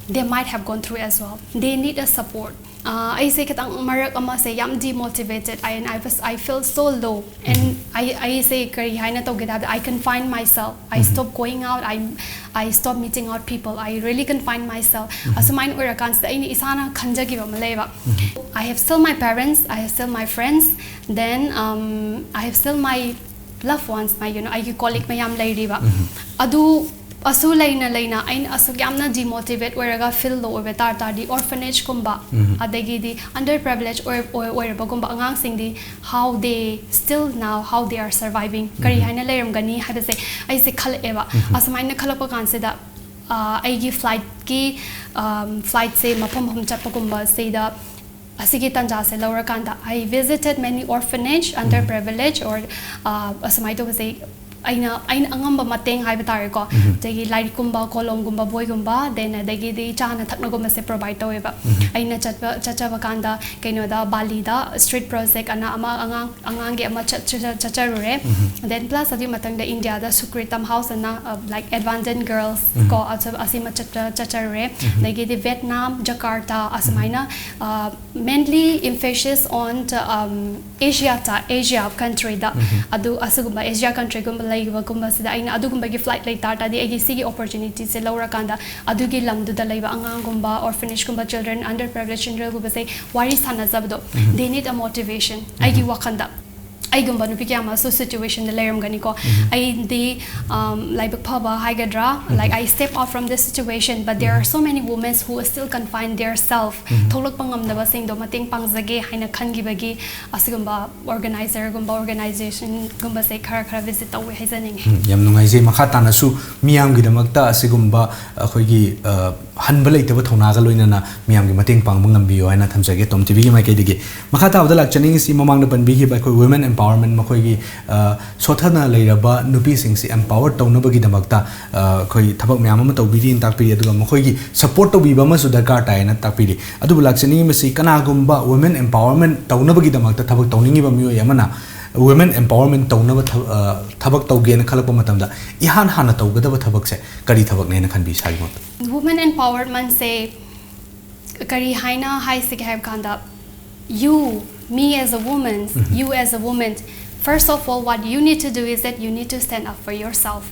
they might have gone through as well. They need a support. ꯑ, ꯑꯩꯁꯦ ꯈꯤꯇꯪ ꯃꯔꯛ ꯑꯃꯁꯦ ꯌꯥꯝ demotivated, I, and I was, I felt so low. And I, ꯑꯩꯁꯦ ꯀꯔꯤ ꯍꯥꯏꯅ ꯇꯧꯒꯦ ꯍꯥꯏꯕꯗ, I confined myself. I stopped going out. I, I stopped meeting out people. I really confined myself. ꯑꯁꯨꯃꯥꯏꯅ ꯑꯣꯏꯔꯀꯥꯟꯁꯤꯗ ꯑꯩꯅ ꯏꯁꯥꯅ ꯈꯟꯖꯈꯤꯕ ꯑꯃ ꯂꯩꯌꯦꯕ꯫ I have still my parents, I have still my friends, then, um, I have still my loved ones, my, you know, ꯑꯩꯒꯤ colleague ꯃꯌꯥꯝ ꯂꯩꯔꯤꯕ꯫ ꯑꯗꯨ ꯑꯁꯨ ꯂꯩꯅ ꯂꯩꯅ ꯑꯩꯅ ꯑꯁꯨꯛ ꯌꯥꯝꯅ demotivate ꯑꯣꯏꯔꯒ feel low ꯑꯣꯏꯕ ꯇꯥꯔ ꯇꯥꯔꯗꯤ, orphanageꯀꯨꯝꯕ, ꯑꯗꯒꯤꯗꯤ underprivileged ꯑꯣꯏ-, ꯑꯣꯏ-, ꯑꯣꯏꯔꯕꯒꯨꯝꯕ ꯑꯉꯥꯡꯁꯤꯡꯗꯤ, how they still now, how they are surviving, ꯀꯔꯤ ꯍꯥꯏꯅ ꯂꯩꯔꯝꯒꯅꯤ ꯍꯥꯏꯕꯁꯦ ꯑꯩꯁꯦ ꯈꯜꯂꯛꯑꯦꯕ꯫ ꯑꯁꯨꯃꯥꯏꯅ ꯈꯜꯂꯛꯄ ꯀꯥꯟꯁꯤꯗ, ꯑꯩꯒꯤ ꯐ꯭ꯂꯥꯏꯠꯀꯤ ꯐ꯭ꯂꯥꯏꯠꯁꯦ ꯃꯐꯝ ꯃꯐꯝ ꯆꯠꯄꯒꯨꯝꯕꯁꯤꯗ ꯑꯁꯤꯒꯤ ꯇꯥꯟꯖꯥꯁꯦ ꯂꯧꯔꯀꯥꯟꯗ I visited many orphanage, underprivileged or ꯑꯁꯨꯃꯥꯏꯅ ꯇꯧꯕꯁꯦ ꯑꯩꯅ ꯑꯩꯅ ꯑꯉꯝꯕ ꯃꯇꯦꯡ ꯍꯥꯏꯕ ꯇꯥꯔꯦꯀꯣ, ꯑꯗꯒꯤ ꯂꯥꯏꯔꯤꯛꯀꯨꯝꯕ, ꯀꯣꯂꯣꯝꯒꯨꯝꯕ, ꯕꯣꯏꯒꯨꯝꯕ, then ꯑꯗꯒꯤꯗꯤ ꯆꯥꯅ ꯊꯛꯅꯒꯨꯝꯕꯁꯦ ꯄ꯭ꯔꯣꯚꯥꯏꯠ ꯇꯧꯋꯦꯕ꯫ ꯑꯩꯅ ꯆꯠꯄ ꯆꯠꯆꯕ ꯀꯥꯟꯗ ꯀꯩꯅꯣꯗ ꯕꯥꯂꯤꯗ ꯁ꯭ꯇ꯭ꯔꯤꯠ ꯄ꯭ꯔꯣꯖꯦꯛ ꯑꯅ ꯑꯃ ꯑꯉꯥꯡ ꯑꯉꯥꯡꯒꯤ ꯑꯃ ꯆꯠ- ꯆꯠ- ꯆꯠꯆꯔꯨꯔꯦ꯫ Then plus ꯑꯗꯨꯒꯤ ꯃꯊꯪꯗ ꯏꯟꯗꯤꯌꯥꯗ ꯁꯨꯀ꯭ꯔꯤꯇꯝ ꯍꯥꯎꯁ ꯑꯅ, like advanced girls ꯀꯣ, ꯑꯁ- ꯑꯁꯤꯃ ꯆꯠꯄ ꯆꯠꯆꯔꯨꯔꯦ꯫ ꯑꯗꯒꯤꯗꯤ ꯚꯦꯠꯅꯥꯝ, ꯖꯀꯥꯔꯇꯥ, ꯑꯁꯨꯃꯥꯏꯅ mainly emphasis on Asia, Asia countryꯗ ꯑꯗꯨ ꯑꯁꯤꯒꯨꯝꯕ Asia countryꯒꯨꯝꯕ ꯂꯩꯕꯒꯨꯝꯕꯁꯤꯗ ꯑꯩꯅ ꯑꯗꯨꯒꯨꯝꯕꯒꯤ ꯐ꯭ꯂꯥꯏꯠ ꯂꯩ ꯇꯥꯔ ꯇꯥꯔꯗꯤ ꯑꯩꯒꯤ ꯁꯤꯒꯤ ꯑꯣꯄꯣꯔꯆꯨꯅꯤꯇꯤꯁꯦ ꯂꯧꯔꯀꯥꯟꯗ ꯑꯗꯨꯒꯤ ꯂꯝꯗꯨꯗ ꯂꯩꯕ ꯑꯉꯥꯡꯒꯨꯝꯕ, orphanageꯀꯨꯝꯕ, children, underprivileged childrenꯒꯨꯝꯕꯁꯦ ꯋꯥꯔꯤ ꯁꯥꯟꯅꯖꯕꯗꯣ, they need a motivation ꯑꯩꯒꯤ ꯋꯥꯈꯜꯗ꯫ ꯑꯩꯒꯨꯝꯕ ꯅꯨꯄꯤ ꯀꯌꯥ ꯑꯃꯁꯨ ꯁꯤꯆꯨꯋꯦꯁꯟꯗ ꯂꯩꯔꯝꯒꯅꯤꯀꯣ꯫ ꯑꯩꯗꯤ ꯂꯥꯏꯕꯛ ꯐꯕ ꯍꯥꯏꯒꯗ꯭ꯔꯥ, like I step out from this situation, but there are so many women who are still confined their self, ꯊꯣꯛꯂꯛꯄ ꯉꯝꯗꯕꯁꯤꯡꯗꯣ ꯃꯇꯦꯡ ꯄꯥꯡꯖꯒꯦ ꯍꯥꯏꯅ ꯈꯟꯈꯤꯕꯒꯤ ꯑꯁꯤꯒꯨꯝꯕ ꯑꯣꯔꯒꯅꯥꯏꯖꯔꯒꯨꯝꯕ ꯑꯣꯔꯒꯅꯥꯏꯖꯦꯁꯟꯒꯨꯝꯕꯁꯦ ꯈꯔ ꯈꯔ ꯚꯤꯖꯤꯠ ꯇꯧꯋꯦ ꯍꯥꯏꯖꯅꯤꯡꯉꯤ꯫ ꯎꯝ, ꯌꯥꯝ ꯅꯨꯡꯉꯥꯏꯖꯩ꯫ ꯃꯈꯥ ꯇꯥꯅꯁꯨ ꯃꯤꯌꯥꯝꯒꯤꯗꯃꯛꯇ ꯑꯁꯤꯒꯨꯝꯕ ꯑꯩꯈꯣꯏꯒꯤ ꯍꯟꯕ ꯂꯩꯇꯕ ꯊꯧꯅꯥꯒ ꯂꯣꯏꯅꯅ ꯃꯤꯌꯥꯝꯒꯤ ꯃꯇꯦꯡ ꯄꯥꯡꯕ ꯉꯝꯕꯤꯌꯨ ꯍꯥꯏꯅ ꯊꯝꯖꯒꯦ ꯇꯣꯝ ꯇꯤꯚꯤꯒꯤ ꯃꯥꯏꯀꯩꯗꯒꯤ꯫ ꯃꯈꯥ ꯇꯥꯕꯗ ꯂꯥꯛꯆꯅꯤꯡꯉꯤꯁꯤ ꯃꯃꯥꯡꯗ ꯄꯟꯕꯤꯈꯤꯕ ꯑꯩꯈꯣꯏ women empowerment, ꯃꯈꯣꯏꯒꯤ ꯁꯣꯠꯊꯅ ꯂꯩꯔꯕ ꯅꯨꯄꯤꯁꯤꯡꯁꯤ empower ꯇꯧꯅꯕꯒꯤꯗꯃꯛꯇ ꯑꯩꯈꯣꯏ ꯊꯕꯛ ꯃꯌꯥꯝ ꯑꯃ ꯇꯧꯕꯤꯔꯤꯅ ꯇꯥꯛꯄꯤꯔꯤ, ꯑꯗꯨꯒ ꯃꯈꯣꯏꯒꯤ ꯁꯄꯣꯔꯠ ꯇꯧꯕꯤꯕ ꯑꯃꯁꯨ ꯗꯔꯀꯥꯔ ꯇꯥꯏꯌꯦꯅ ꯇꯥꯛꯄꯤꯔꯤ꯫ ꯑꯗꯨꯕꯨ ꯂꯥꯛꯆꯅꯤꯡꯉꯤꯕꯁꯤ ꯀꯅꯥꯒꯨꯝꯕ women empowerment ꯇꯧꯅꯕꯒꯤꯗꯃꯛꯇ ꯊꯕꯛ ꯇꯧꯅꯤꯡꯉꯤꯕ ꯃꯤꯑꯣꯏ ꯑꯃꯅ women empowerment ꯇꯧꯅꯕ ꯊꯕ- ꯑ, ꯊꯕꯛ ꯇꯧꯒꯦꯅ ꯈꯜꯂꯛꯄ ꯃꯇꯝꯗ ꯏꯍꯥꯟ ꯍꯥꯟꯅ ꯇꯧꯒꯗꯕ ꯊꯕꯛꯁꯦ ꯀꯔꯤ ꯊꯕꯛꯅꯦꯅ ꯈꯟꯕꯤ ꯏꯁꯥꯒꯤ ꯃꯣꯠꯇ? Women empowermentꯁꯦ ꯀꯔꯤ ꯍꯥꯏꯅ ꯍꯥꯏꯁꯤꯒꯦ ꯍꯥꯏꯕ ꯀꯥꯟꯗ, you, me as a woman, you as a woman, first of all, what you need to do is that you need to stand up for yourself.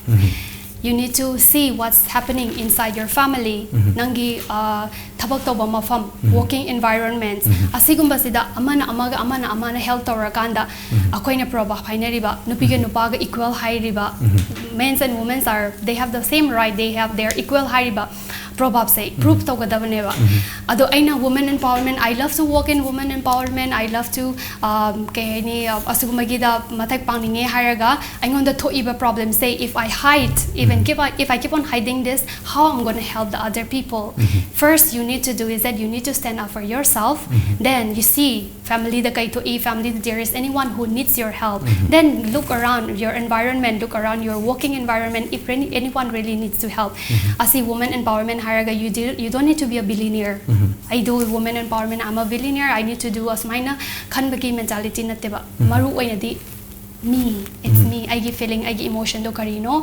You need to see what's happening inside your family. ꯅꯪꯒꯤ ꯑ, ꯊꯕꯛ ꯇꯧꯕ ꯃꯐꯝ, working environment, ꯑꯁꯤꯒꯨꯝꯕꯁꯤꯗ ꯑꯃꯅ ꯑꯃꯒ ꯑꯃꯅ ꯑꯃꯅ help ꯇꯧꯔꯀꯥꯟꯗ ꯑꯩꯈꯣꯏꯅ proverb ꯍꯥꯏꯅꯔꯤꯕ ꯅꯨꯄꯤꯒ ꯅꯨꯄꯥꯒ equal ꯍꯥꯏꯔꯤꯕ, men's and women's are, they have the same right, they have, they are equal ꯍꯥꯏꯔꯤꯕ ꯄ꯭ꯔꯣꯚꯥꯞꯁꯦ ꯄ꯭ꯔꯨꯞ ꯇꯧꯒꯗꯕꯅꯦꯕ꯫ ꯑꯗꯣ ꯑꯩꯅ women empowerment, I love to work in women empowerment, I love to, um, ꯀꯩ ꯍꯥꯏꯅꯤ, ꯑꯁꯤꯒꯨꯝꯕꯒꯤꯗ ꯃꯇꯦꯡ ꯄꯥꯡꯅꯤꯡꯉꯦ ꯍꯥꯏꯔꯒ ꯑꯩꯉꯣꯟꯗ ꯊꯣꯛꯏꯕ ꯄ꯭ꯔꯣꯕ꯭ꯂꯦꯝꯁꯦ, if I hide, even keep, if I keep on hiding this, how I'm gonna help the other people? First you need to do is that you need to stand up for yourself. Then you see family ꯗ ꯀꯩ ꯊꯣꯛꯏ, family the there is anyone who needs your help. Then look around your environment, look around your working environment, if any, anyone really needs to help. ꯑꯁꯤ women empowerment ꯍꯥꯏꯔꯒ you do, you don't need to be a billionaire. I do women empowerment, I'm a billionaire, I need to do ꯑꯁꯨꯃꯥꯏꯅ ꯈꯟꯕꯒꯤ mentality ꯅꯠꯇꯦꯕ꯫ ꯃꯔꯨ ꯑꯣꯏꯅꯗꯤ me, it's me, ꯑꯩꯒꯤ feeling, ꯑꯩꯒꯤ emotion ꯗꯣ ꯀꯔꯤꯅꯣ,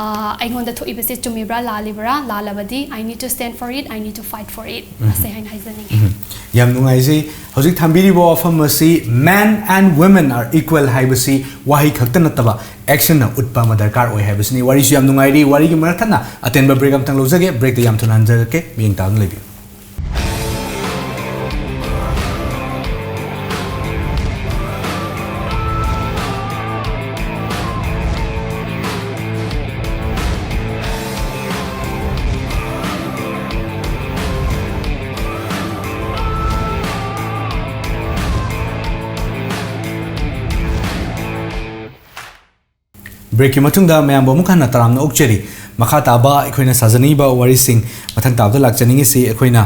ꯑꯥ, ꯑꯩꯉꯣꯟꯗ ꯊꯣꯛꯏꯕꯁꯦ ꯆꯨꯝꯃꯤꯕ꯭ꯔꯥ, ꯂꯥꯜꯂꯤꯕ꯭ꯔꯥ, ꯂꯥꯜꯂꯕꯗꯤ I need to stand for it, I need to fight for it. ꯑꯁꯦ ꯍꯥꯏꯅ ꯍꯥꯏꯖꯅꯤꯡꯉꯤ꯫ ꯌꯥꯝ ꯅꯨꯡꯉꯥꯏꯖꯩ꯫ ꯍꯧꯖꯤꯛ ꯊꯝꯕꯤꯔꯤꯕ ꯋꯥꯐꯝ ꯑꯁꯤ "Men and women are equal" ꯍꯥꯏꯕꯁꯤ ꯋꯥꯍꯩ ꯈꯛꯇ ꯅꯠꯇꯕ, action ꯅ ꯎꯠꯄ ꯑꯃ ꯗꯔꯀꯥꯔ ꯑꯣꯏ ꯍꯥꯏꯕꯁꯤꯅꯤ꯫ ꯋꯥꯔꯤꯁꯨ ꯌꯥꯝ ꯅꯨꯡꯉꯥꯏꯔꯤ꯫ ꯋꯥꯔꯤꯒꯤ ꯃꯔꯛ ꯊꯠꯅ ꯑꯇꯦꯟꯕ break ꯑꯃꯇꯪ ꯂꯧꯖꯒꯦ꯫ Break ꯇ ꯌꯥꯝ ꯊꯨꯅ ꯍꯟꯖꯔꯛꯀꯦ꯫ ꯃꯤꯠꯌꯦꯡ ꯇꯥꯗꯨꯅ ꯂꯩꯕꯤꯌꯨ꯫ Break ꯀꯤ ꯃꯇꯨꯡꯗ ꯃꯌꯥꯝꯕꯨ ꯑꯃꯨꯛ ꯍꯟꯅ ꯇꯔꯥꯝꯅ ꯑꯣꯛꯆꯔꯤ꯫ ꯃꯈꯥ ꯇꯥꯕ ꯑꯩꯈꯣꯏꯅ ꯁꯥꯖꯅꯤꯡꯉꯤꯕ ꯋꯥꯔꯤꯁꯤꯡ ꯃꯊꯪ ꯇꯥꯕꯗ ꯂꯥꯛꯆꯅꯤꯡꯉꯤꯁꯤ, ꯑꯩꯈꯣꯏꯅ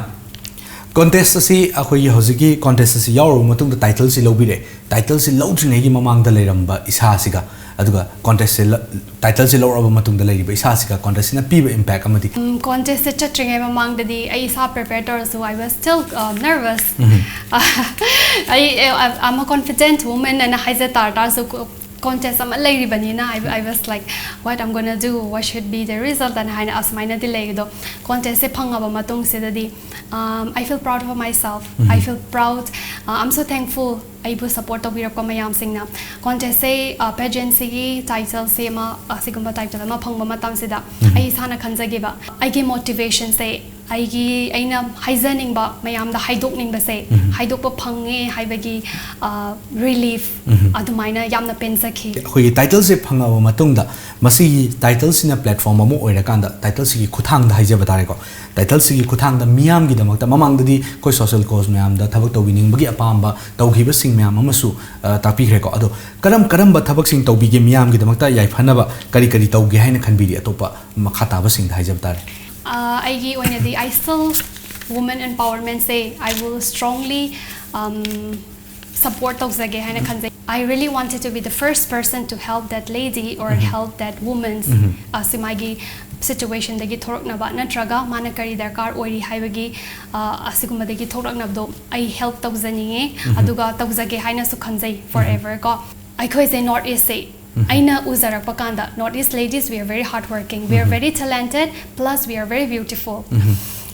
contest ꯑꯁꯤ, ꯑꯩꯈꯣꯏꯒꯤ ꯍꯧꯖꯤꯛꯀꯤ contest ꯑꯁꯤ ꯌꯥꯎꯔꯨꯔꯕ ꯃꯇꯨꯡꯗ title ꯁꯤ ꯂꯧꯕꯤꯔꯦ꯫ Title ꯁꯤ ꯂꯧꯗ꯭ꯔꯤꯉꯩꯒꯤ ꯃꯃꯥꯡꯗ ꯂꯩꯔꯝꯕ ꯏꯁꯥꯁꯤꯒ, ꯑꯗꯨꯒ contest ꯁꯦ ꯂ-, title ꯁꯦ ꯂꯧꯔꯛꯑꯕ ꯃꯇꯨꯡꯗ ꯂꯩꯔꯤꯕ ꯏꯁꯥꯁꯤꯒ contest ꯁꯤꯅ ꯄꯤꯕ impact ꯑꯃꯗꯤ꯫ ꯎꯝ, contest ꯁꯦ ꯆꯠꯇ꯭ꯔꯤꯉꯩ ꯃꯃꯥꯡꯗꯗꯤ ꯑꯩ ꯏꯁꯥ prepare ꯇꯧꯔꯁꯨ, I was still, uh, nervous. ꯑꯩ, ꯑ, I'm a confident woman ꯑꯅ ꯍꯥꯏꯖ ꯇꯥꯔ ꯇꯥꯔꯁꯨ, ꯀꯣ-, contest ꯑꯃ ꯂꯩꯔꯤꯕꯅꯤꯅ, I, I was like, "What I'm gonna do? What should be the result?" ꯑꯅ ꯍꯥꯏꯅ ꯑꯁꯨꯃꯥꯏꯅꯗꯤ ꯂꯩ꯫ ꯑꯗꯣ contest say ꯐꯪꯉꯕ ꯃꯇꯨꯡꯁꯤꯗꯗꯤ, um, I feel proud of myself. I feel proud. Uh, I'm so thankful ꯑꯩꯕꯨ support ꯇꯧꯕꯤꯔꯛꯄ ꯃꯌꯥꯝꯁꯤꯡꯅ꯫ Contest ꯁꯦ, uh, pageant ꯁꯤꯒꯤ title ꯁꯦ ꯑꯃ, ꯑꯁꯤꯒꯨꯝꯕ title ꯑꯃ ꯐꯪꯕ ꯃꯇꯝꯁꯤꯗ ꯑꯩ ꯏꯁꯥꯅ ꯈꯟꯖꯈꯤꯕ, ꯑꯩꯒꯤ motivation ꯁꯦ ꯑꯩꯒꯤ ꯑꯩꯅ ꯍꯥꯏꯖꯅꯤꯡꯕ, ꯃꯌꯥꯝꯗ ꯍꯥꯏꯗꯣꯛꯅꯤꯡꯕꯁꯦ, ꯍꯥꯏꯗꯣꯛꯄ ꯐꯪꯉꯦ ꯍꯥꯏꯕꯒꯤ ꯔꯤꯂꯤꯐ, ꯑꯗꯨꯃꯥꯏꯅ ꯌꯥꯝꯅ ꯄꯦꯟꯖꯈꯤ꯫ ꯑꯩꯈꯣꯏꯒꯤ ꯇꯥꯏꯇꯜꯁꯦ ꯐꯪꯉꯕ ꯃꯇꯨꯡꯗ, ꯃꯁꯤꯒꯤ ꯇꯥꯏꯇꯜꯁꯤꯅ ꯄ꯭ꯂꯦꯠꯐꯣꯝ ꯑꯃ ꯑꯣꯏꯔꯀꯥꯟꯗ, ꯇꯥꯏꯇꯜꯁꯤꯒꯤ ꯈꯨꯠꯊꯥꯡꯗ ꯍꯥꯏꯖꯕ ꯇꯥꯔꯦꯀꯣ, ꯇꯥꯏꯇꯜꯁꯤꯒꯤ ꯈꯨꯠꯊꯥꯡꯗ ꯃꯤꯌꯥꯝꯒꯤꯗꯃꯛꯇ, ꯃꯃꯥꯡꯗꯗꯤ ꯑꯩꯈꯣꯏ ꯁꯣꯁꯤꯌꯦꯜ ꯀꯣꯖ ꯃꯌꯥꯝꯗ ꯊꯕꯛ ꯇꯧꯕꯤꯅꯤꯡꯕꯒꯤ ꯑꯄꯥꯝꯕ ꯇꯧꯈꯤꯕꯁꯤꯡ ꯃꯌꯥꯝ ꯑꯃꯁꯨ ꯇꯥꯛꯄꯤꯈ꯭ꯔꯦꯀꯣ꯫ ꯑꯗꯣ ꯀꯔꯝ ꯀꯔꯝꯕ ꯊꯕꯛꯁꯤꯡ ꯇꯧꯕꯤꯒꯦ ꯃꯤꯌꯥꯝꯒꯤꯗꯃꯛꯇ ꯌꯥꯏꯐꯅꯕ, ꯀꯔꯤ ꯀꯔꯤ ꯇꯧꯒꯦ ꯍꯥꯏꯅ ꯈꯟꯕꯤꯔꯤ? ꯑꯇꯣꯞꯄ ꯃꯈꯥ ꯇꯥꯕꯁꯤꯡꯗ ꯍꯥꯏꯖꯕ ꯇꯥꯔꯦ꯫ ꯑꯩꯒꯤ ꯑꯣꯏꯅꯗꯤ, I still, women empowerment say I will strongly support ꯇꯧꯖꯒꯦ ꯍꯥꯏꯅ ꯈꯟꯖꯩ꯫ I really wanted to be the first person to help that lady or help that woman, ꯑꯁꯤ ꯃꯥꯒꯤ ꯁꯤꯆꯨꯋꯦꯁꯟꯗꯒꯤ ꯊꯣꯔꯛꯅꯕ, ꯅꯠꯇ꯭ꯔꯒ ꯃꯥꯅ ꯀꯔꯤ ꯗꯔꯀꯥꯔ ꯑꯣꯏꯔꯤ ꯍꯥꯏꯕꯒꯤ ꯑꯁꯤꯒꯨꯝꯕꯗꯒꯤ ꯊꯣꯔꯛꯅꯕꯗꯣ ꯑꯩ ꯍꯦꯜꯞ ꯇꯧꯖꯅꯤꯡꯉꯤ꯫ ꯑꯗꯨꯒ ꯇꯧꯖꯒꯦ ꯍꯥꯏꯅꯁꯨ ꯈꯟꯖꯩ, ꯐꯣꯔ ꯑꯦꯚꯔ ꯀꯣ꯫ ꯑꯩꯈꯣꯏꯁꯦ ꯅꯣꯔꯠ ꯏꯁꯁꯦ ꯑꯩꯅ ꯎꯖꯔꯛꯄ ꯀꯥꯟꯗ, North East ladies, we are very hardworking, we are very talented, plus we are very beautiful.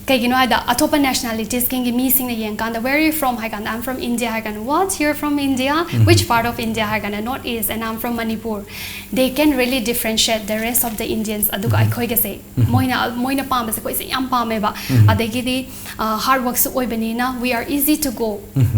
ꯀꯩꯒꯤꯅꯣ ꯍꯥꯏꯗ, ꯑꯇꯣꯞꯄ ꯅꯦꯁꯅꯥꯂꯤꯇꯤꯁꯁꯤꯡꯒꯤ ꯃꯤꯁꯤꯡꯅ ꯌꯦꯡꯀꯥꯟꯗ, "Where are you from?" ꯍꯥꯏ ꯀꯥꯟꯗ, "I'm from India" ꯍꯥꯏ ꯀꯥꯟꯗ, "What, you're from India? Which part of India?" ꯍꯥꯏ ꯀꯥꯟꯗ, "North East, and I'm from Manipur." They can really differentiate the rest of the Indians. ꯑꯗꯨꯒ ꯑꯩꯈꯣꯏꯒꯁꯦ, ꯃꯣꯏꯅ ꯃꯣꯏꯅ ꯄꯥꯝꯕꯁꯦ ꯑꯩꯈꯣꯏꯁꯦ ꯌꯥꯝ ꯄꯥꯝꯃꯦꯕ꯫ ꯑꯗꯒꯤꯗꯤ ꯍꯥꯔꯗ ꯋꯥꯔꯛꯁꯨ ꯑꯣꯏꯕꯅꯤꯅ, we are easy to go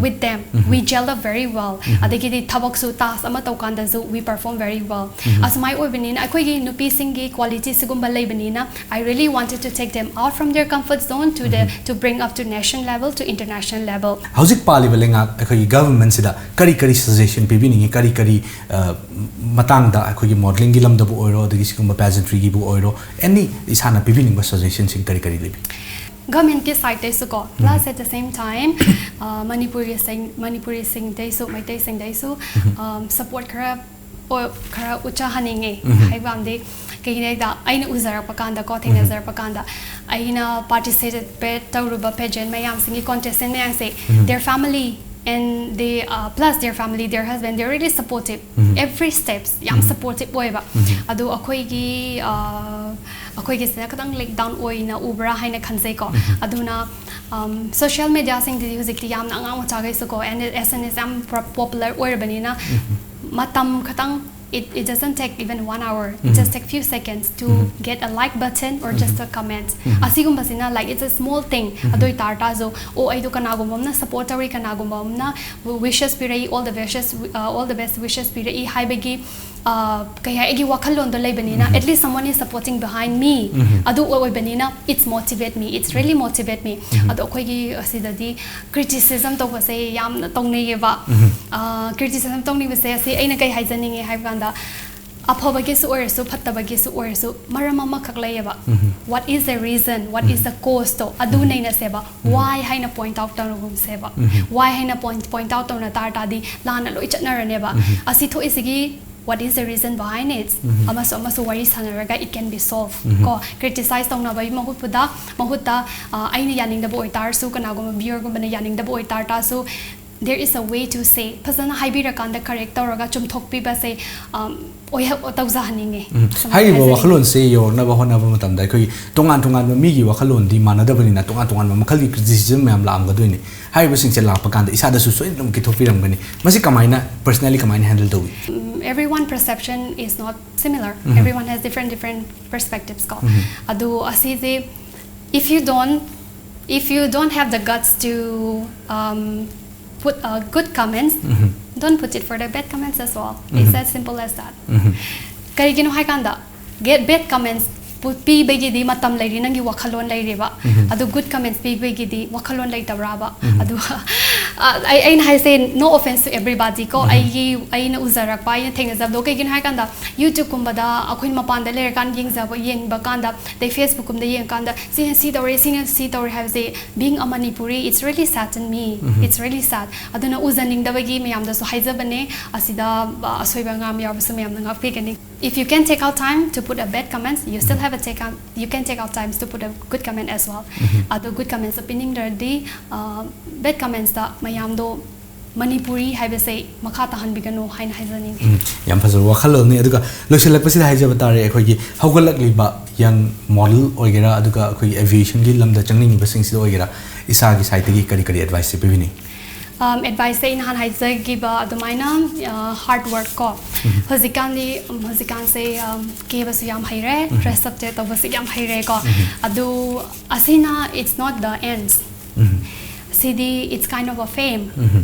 with them. We gel up very well. ꯑꯗꯒꯤꯗꯤ ꯊꯕꯛꯁꯨ, ꯇꯥꯁ ꯑꯃ ꯇꯧꯀꯥꯟꯗꯁꯨ, we perform very well. ꯑꯁꯨꯃꯥꯏ ꯑꯣꯏꯕꯅꯤꯅ, ꯑꯩꯈꯣꯏꯒꯤ ꯅꯨꯄꯤꯁꯤꯡꯒꯤ ꯀ꯭ꯋꯥꯂꯤꯇꯤ ꯁꯤꯒꯨꯝꯕ ꯂꯩꯕꯅꯤꯅ, I really wanted to take them out from their comfort zone to the, to bring up to national level, to international level. ꯍꯧꯖꯤꯛ ꯄꯥꯜꯂꯤꯕ ꯂꯩꯉꯥꯛ ꯑꯩꯈꯣꯏꯒꯤ ꯒꯚꯔꯟꯃꯦꯟꯁꯤꯗ ꯀꯔꯤ ꯀꯔꯤ ꯁꯖꯦꯁꯟ ꯄꯤꯕꯤꯅꯤꯡꯉꯤ? ꯀꯔꯤ ꯀꯔꯤ ꯃꯇꯥꯡꯗ, ꯑꯩꯈꯣꯏꯒꯤ ꯃꯣꯗꯦꯂꯤꯡꯒꯤ ꯂꯝꯗꯕꯨ ꯑꯣꯏꯔꯣ, ꯑꯗꯒꯤ ꯁꯤꯒꯨꯝꯕ ꯄꯦꯖꯦꯟꯇ꯭ꯔꯤꯒꯤꯕꯨ ꯑꯣꯏꯔꯣ, ꯑꯦꯅꯤ ꯏꯁꯥꯅ ꯄꯤꯕꯤꯅꯤꯡꯕ ꯁꯖꯦꯁꯟꯁꯤꯡ ꯀꯔꯤ ꯀꯔꯤ ꯂꯩꯕꯤ? ꯒꯚꯔꯟꯃꯦꯟꯠꯀꯤ ꯁꯥꯏꯠꯇꯩꯁꯨ ꯀꯣ, plus at the same time, ꯃꯅꯤꯄꯨꯔꯤꯁꯤꯡ, ꯃꯅꯤꯄꯨꯔꯤꯁꯤꯡꯗꯩꯁꯨ, ꯃꯩꯇꯩꯁꯤꯡꯗꯩꯁꯨ ꯁꯞꯄꯣꯔꯠ ꯈꯔ, ꯈꯔ ꯎꯠꯆꯍꯟꯅꯤꯡꯉꯦ꯫ ꯍꯥꯏꯕ ꯑꯃꯗꯤ, ꯀꯩꯒꯤꯅꯣ ꯍꯥꯏꯗ, ꯑꯩꯅ ꯎꯖꯔꯛꯄ ꯀꯥꯟꯗꯀꯣ, ꯊꯦꯡꯅꯖꯔꯛꯄ ꯀꯥꯟꯗ, ꯑꯩꯅ ꯄꯥꯔꯇꯤꯁꯤꯄꯦꯠ ꯇꯧꯔꯨꯕ ꯄꯦꯖꯦꯟ ꯃꯌꯥꯝꯁꯤꯡꯒꯤ, ꯀꯣꯟꯇꯦꯁꯇꯦꯟ ꯃꯌꯥꯝꯁꯦ, their family and they, plus their family, their husband, they're really supportive. Every steps ꯌꯥꯝ ꯁꯞꯄꯣꯔꯇꯤꯞ ꯑꯣꯏꯕ꯫ ꯑꯗꯣ ꯑꯩꯈꯣꯏꯒꯤ, ꯑꯩꯈꯣꯏꯒꯤꯁꯤꯅ ꯈꯤꯇꯪ ꯂꯦꯛ ꯗꯥꯎꯟ ꯑꯣꯏꯅ ꯎꯕ꯭ꯔꯥ ꯍꯥꯏꯅ ꯈꯟꯖꯩꯀꯣ꯫ ꯑꯗꯨꯅ ꯁꯣꯁꯤꯌꯦꯜ ꯃꯦꯗꯤꯌꯥꯁꯤꯡꯗꯗꯤ ꯍꯧꯖꯤꯛꯇꯤ ꯌꯥꯝꯅ ꯑꯉꯥꯡ ꯃꯆꯥꯈꯩꯁꯨꯀꯣ, ꯑꯦꯟ ꯑꯦꯁ ꯑꯦꯟ ꯑꯦꯁ ꯌꯥꯝ ꯄꯣꯄꯨꯂꯔ ꯑꯣꯏꯔꯕꯅꯤꯅ, ꯃꯇꯝ ꯈꯤꯇꯪ It, it doesn't take even one hour. It just take few seconds to get a like button or just a comment. ꯑꯁꯤꯒꯨꯝꯕꯁꯤꯅ, like, it's a small thing. ꯑꯗꯨ ꯑꯣꯏ ꯇꯥꯔ ꯇꯥꯔꯁꯨ, ꯑꯣ, ꯑꯩꯗꯣ ꯀꯅꯥꯒꯨꯝꯕ ꯑꯃꯅ support ꯇꯧꯔꯤ, ꯀꯅꯥꯒꯨꯝꯕ ꯑꯃꯅ wishes ꯄꯤꯔꯛꯏ, all the wishes, uh, all the best wishes ꯄꯤꯔꯛꯏ ꯍꯥꯏꯕꯒꯤ, uh, ꯀꯩ ꯍꯥꯏ, ꯑꯩꯒꯤ ꯋꯥꯈꯜꯂꯣꯟꯗꯣ ꯂꯩꯕꯅꯤꯅ, at least someone is supporting behind me. ꯑꯗꯨ ꯑꯣꯏꯕꯅꯤꯅ, it's motivate me, it's really motivate me. ꯑꯗꯣ ꯑꯩꯈꯣꯏꯒꯤ ꯑꯁꯤꯗꯗꯤ criticism ꯇꯧꯕꯁꯦ ꯌꯥꯝꯅ ꯇꯧꯅꯩꯌꯦꯕ꯫ Criticism ꯇꯧꯅꯤꯡꯕꯁꯦ ꯑꯁꯤ ꯑꯩꯅ ꯀꯩ ꯍꯥꯏꯖꯅꯤꯡꯉꯤ ꯍꯥꯏꯕ ꯀꯥꯟꯗ, ꯑꯐꯕꯒꯤꯁꯨ ꯑꯣꯏꯔꯁꯨ, ꯐꯠꯇꯕꯒꯤꯁꯨ ꯑꯣꯏꯔꯁꯨ, ꯃꯔꯝ ꯑꯃꯈꯛ ꯂꯩꯌꯦꯕ꯫ What is the reason, what is the cause ꯇꯣ ꯑꯗꯨ ꯅꯩꯅꯁꯦꯕ꯫ Why ꯍꯥꯏꯅ point out ꯇꯧꯔꯒꯨꯝꯁꯦꯕ꯫ Why ꯍꯥꯏꯅ point, point out ꯇꯧꯅ ꯇꯥꯔ ꯇꯥꯔꯗꯤ ꯂꯥꯟꯅ ꯂꯣꯏ ꯆꯠꯅꯔꯅꯦꯕ꯫ ꯑꯁꯤ ꯊꯣꯛꯏꯁꯤꯒꯤ what is the reason behind it? ꯑꯃꯁꯨ ꯑꯃꯁꯨ ꯋꯥꯔꯤ ꯁꯥꯟꯅꯔꯒ it can be solved꯫ ꯀꯣ, criticize ꯇꯧꯅꯕꯒꯤ ꯃꯍꯨꯠꯄꯨꯗ, ꯃꯍꯨꯠꯇ, ꯑ, ꯑꯩꯅ ꯌꯥꯅꯤꯡꯗꯕ ꯑꯣꯏꯇꯥꯔꯁꯨ, ꯀꯅꯥꯒꯨꯝꯕ viewerꯒꯨꯝꯕꯅ ꯌꯥꯅꯤꯡꯗꯕ ꯑꯣꯏꯇꯥꯔ ꯇꯥꯔꯁꯨ, there is a way to say, ꯐꯖꯅ ꯍꯥꯏꯕꯤꯔꯀꯥꯟꯗ correct ꯇꯧꯔꯒ ꯆꯨꯝꯊꯣꯛꯄꯤꯕꯁꯦ, ꯑꯝ, ꯑꯣꯏꯍ-, ꯇꯧꯖꯍꯟꯅꯤꯡꯉꯦ꯫ ꯁꯨꯃꯥꯏꯅ ꯍꯥꯏꯔꯤꯕ ꯍꯥꯏꯖꯅꯤꯡꯉꯤ꯫ ꯋꯥꯈꯜꯂꯣꯟꯁꯦ ꯌꯧꯔꯛꯅꯕ ꯍꯣꯠꯅꯕ ꯃꯇꯝꯗ ꯑꯩꯈꯣꯏꯒꯤ ꯇꯣꯉꯥꯟ ꯇꯣꯉꯥꯟꯕ ꯃꯤꯒꯤ ꯋꯥꯈꯜꯂꯣꯟꯗꯤ ꯃꯥꯟꯅꯗꯕꯅꯤꯅ ꯇꯣꯉꯥꯟ ꯇꯣꯉꯥꯟꯕ ꯃꯈꯜꯒꯤ criticism ꯃꯌꯥꯝ ꯂꯥꯛꯑꯝꯒꯗꯣꯏꯅꯤ꯫ ꯍꯥꯏꯔꯤꯕꯁꯤꯡꯁꯦ ꯂꯥꯛꯄ ꯀꯥꯟꯗ ꯏꯁꯥꯗꯁꯨ ꯁꯣꯏꯗꯅ ꯑꯗꯨꯝ ꯀꯤꯊꯣꯛꯄꯤꯔꯝꯒꯅꯤ꯫ ꯃꯁꯤ ꯀꯃꯥꯏꯅ personally ꯀꯃꯥꯏꯅ handle ꯇꯧꯏ? ꯎꯝ, everyone perception is not similar. Everyone has different, different perspectives ꯀꯣ꯫ ꯑꯗꯨ ꯑꯁꯤꯁꯦ, if you don't, if you don't have the guts to, um, put, uh, good comments, don't put it for the bad comments as well. It's as simple as that. ꯀꯔꯤꯒꯤꯅꯣ ꯍꯥꯏꯀꯥꯟꯗ, get bad comments ꯄꯨ-, ꯄꯤꯕꯒꯤꯗꯤ ꯃꯇꯝ ꯂꯩꯔꯤ, ꯅꯪꯒꯤ ꯋꯥꯈꯜꯂꯣꯟ ꯂꯩꯔꯤꯕ꯫ ꯑꯗꯨ good comments ꯄꯤꯕꯒꯤꯗꯤ ꯋꯥꯈꯜꯂꯣꯟ ꯂꯩꯇꯕ꯭ꯔꯥꯕ? ꯑꯗꯨ, ꯑ, ꯑꯩ, ꯑꯩꯅ ꯍꯥꯏꯁꯦ, no offense to everybody ꯀꯣ, ꯑꯩꯒꯤ, ꯑꯩꯅ ꯎꯖꯔꯛꯄ, ꯑꯩꯅ ꯊꯦꯡꯅꯖꯕꯗꯣ꯫ ꯀꯩꯒꯤꯅꯣ ꯍꯥꯏꯀꯥꯟꯗ, YouTubeꯀꯨꯝꯕꯗ ꯑꯩꯈꯣꯏ ꯃꯄꯥꯟꯗ ꯂꯩꯔꯀꯥꯟꯗ ꯌꯦꯡꯖꯕ, ꯌꯦꯡꯕ ꯀꯥꯟꯗ, ꯑꯗꯩ Facebookꯀꯨꯝꯕꯗ ꯌꯦꯡꯉꯀꯥꯟꯗ, "ꯁꯤꯅ ꯁꯤ ꯇꯧꯔꯦ, ꯁꯤꯅ ꯁꯤ ꯇꯧꯔꯦ" ꯍꯥꯏꯕꯁꯦ, being a Manipuri, it's really sad in me. It's really sad. ꯑꯗꯨꯅ ꯎꯖꯅꯤꯡꯗꯕꯒꯤ ꯃꯌꯥꯝꯗꯁꯨ ꯍꯥꯏꯖꯕꯅꯦ, ꯑꯁꯤꯗ, ꯑ, ꯑꯁꯣꯏꯕ ꯑꯉꯥꯝ ꯌꯥꯎꯔꯕꯁꯨ ꯃꯌꯥꯝꯅ ꯉꯥꯛꯄꯤꯒꯅꯤ꯫ If you can take out time to put a bad comments, you still have a take out, you can take out times to put a good comment as well. ꯑꯗꯣ good comments ꯄꯤꯅꯤꯡꯗ꯭ꯔꯗꯤ, ꯑ, bad commentsꯇ ꯃꯌꯥꯝꯗꯣ ꯃꯅꯤꯄꯨꯔꯤ ꯍꯥꯏꯕꯁꯦ ꯃꯈꯥ ꯇꯥꯍꯟꯕꯤꯒꯅꯨ ꯍꯥꯏꯅ ꯍꯥꯏꯖꯅꯤꯡꯉꯤ꯫ ꯎꯝ, ꯌꯥꯝ ꯐꯖꯕ ꯋꯥꯈꯜꯂꯣꯟꯅꯤ꯫ ꯑꯗꯨꯒ ꯂꯣꯏꯁꯤꯜꯂꯛꯄꯁꯤꯗ ꯍꯥꯏꯖꯕ ꯇꯥꯔꯦ, ꯑꯩꯈꯣꯏꯒꯤ ꯍꯧꯒꯠꯂꯛꯂꯤꯕ young model ꯑꯣꯏꯒꯦꯔꯥ, ꯑꯗꯨꯒ ꯑꯩꯈꯣꯏꯒꯤ aviationꯒꯤ ꯂꯝꯗ ꯆꯪꯅꯤꯡꯉꯤꯕꯁꯤꯡꯁꯤꯗ ꯑꯣꯏꯒꯦꯔꯥ, ꯏꯁꯥꯒꯤ sideꯇꯒꯤ ꯀꯔꯤ ꯀꯔꯤ adviceꯁꯦ ꯄꯤꯕꯤꯅꯤ? ꯑꯦꯗꯚꯥꯏꯁꯁꯦ ꯑꯩ ꯅꯍꯥꯟ ꯍꯥꯏꯖꯈꯤꯕ ꯑꯗꯨꯃꯥꯏꯅ ꯍꯥꯔꯗ ꯋꯥꯔꯛ ꯀꯣ꯫ ꯍꯧꯖꯤꯛꯀꯥꯟꯗꯤ ꯎꯝ, ꯍꯧꯖꯤꯛꯀꯥꯟꯁꯦ ꯎꯝ, ꯀꯦꯕꯁꯨ ꯌꯥꯝ ꯍꯩꯔꯦ, ꯗ꯭ꯔꯦꯁ ꯑꯞ ꯇꯧꯕꯁꯨ ꯌꯥꯝ ꯍꯩꯔꯦ ꯀꯣ꯫ ꯑꯗꯨ ꯑꯁꯤꯅ it's not the ends. CD it's kind of a fame.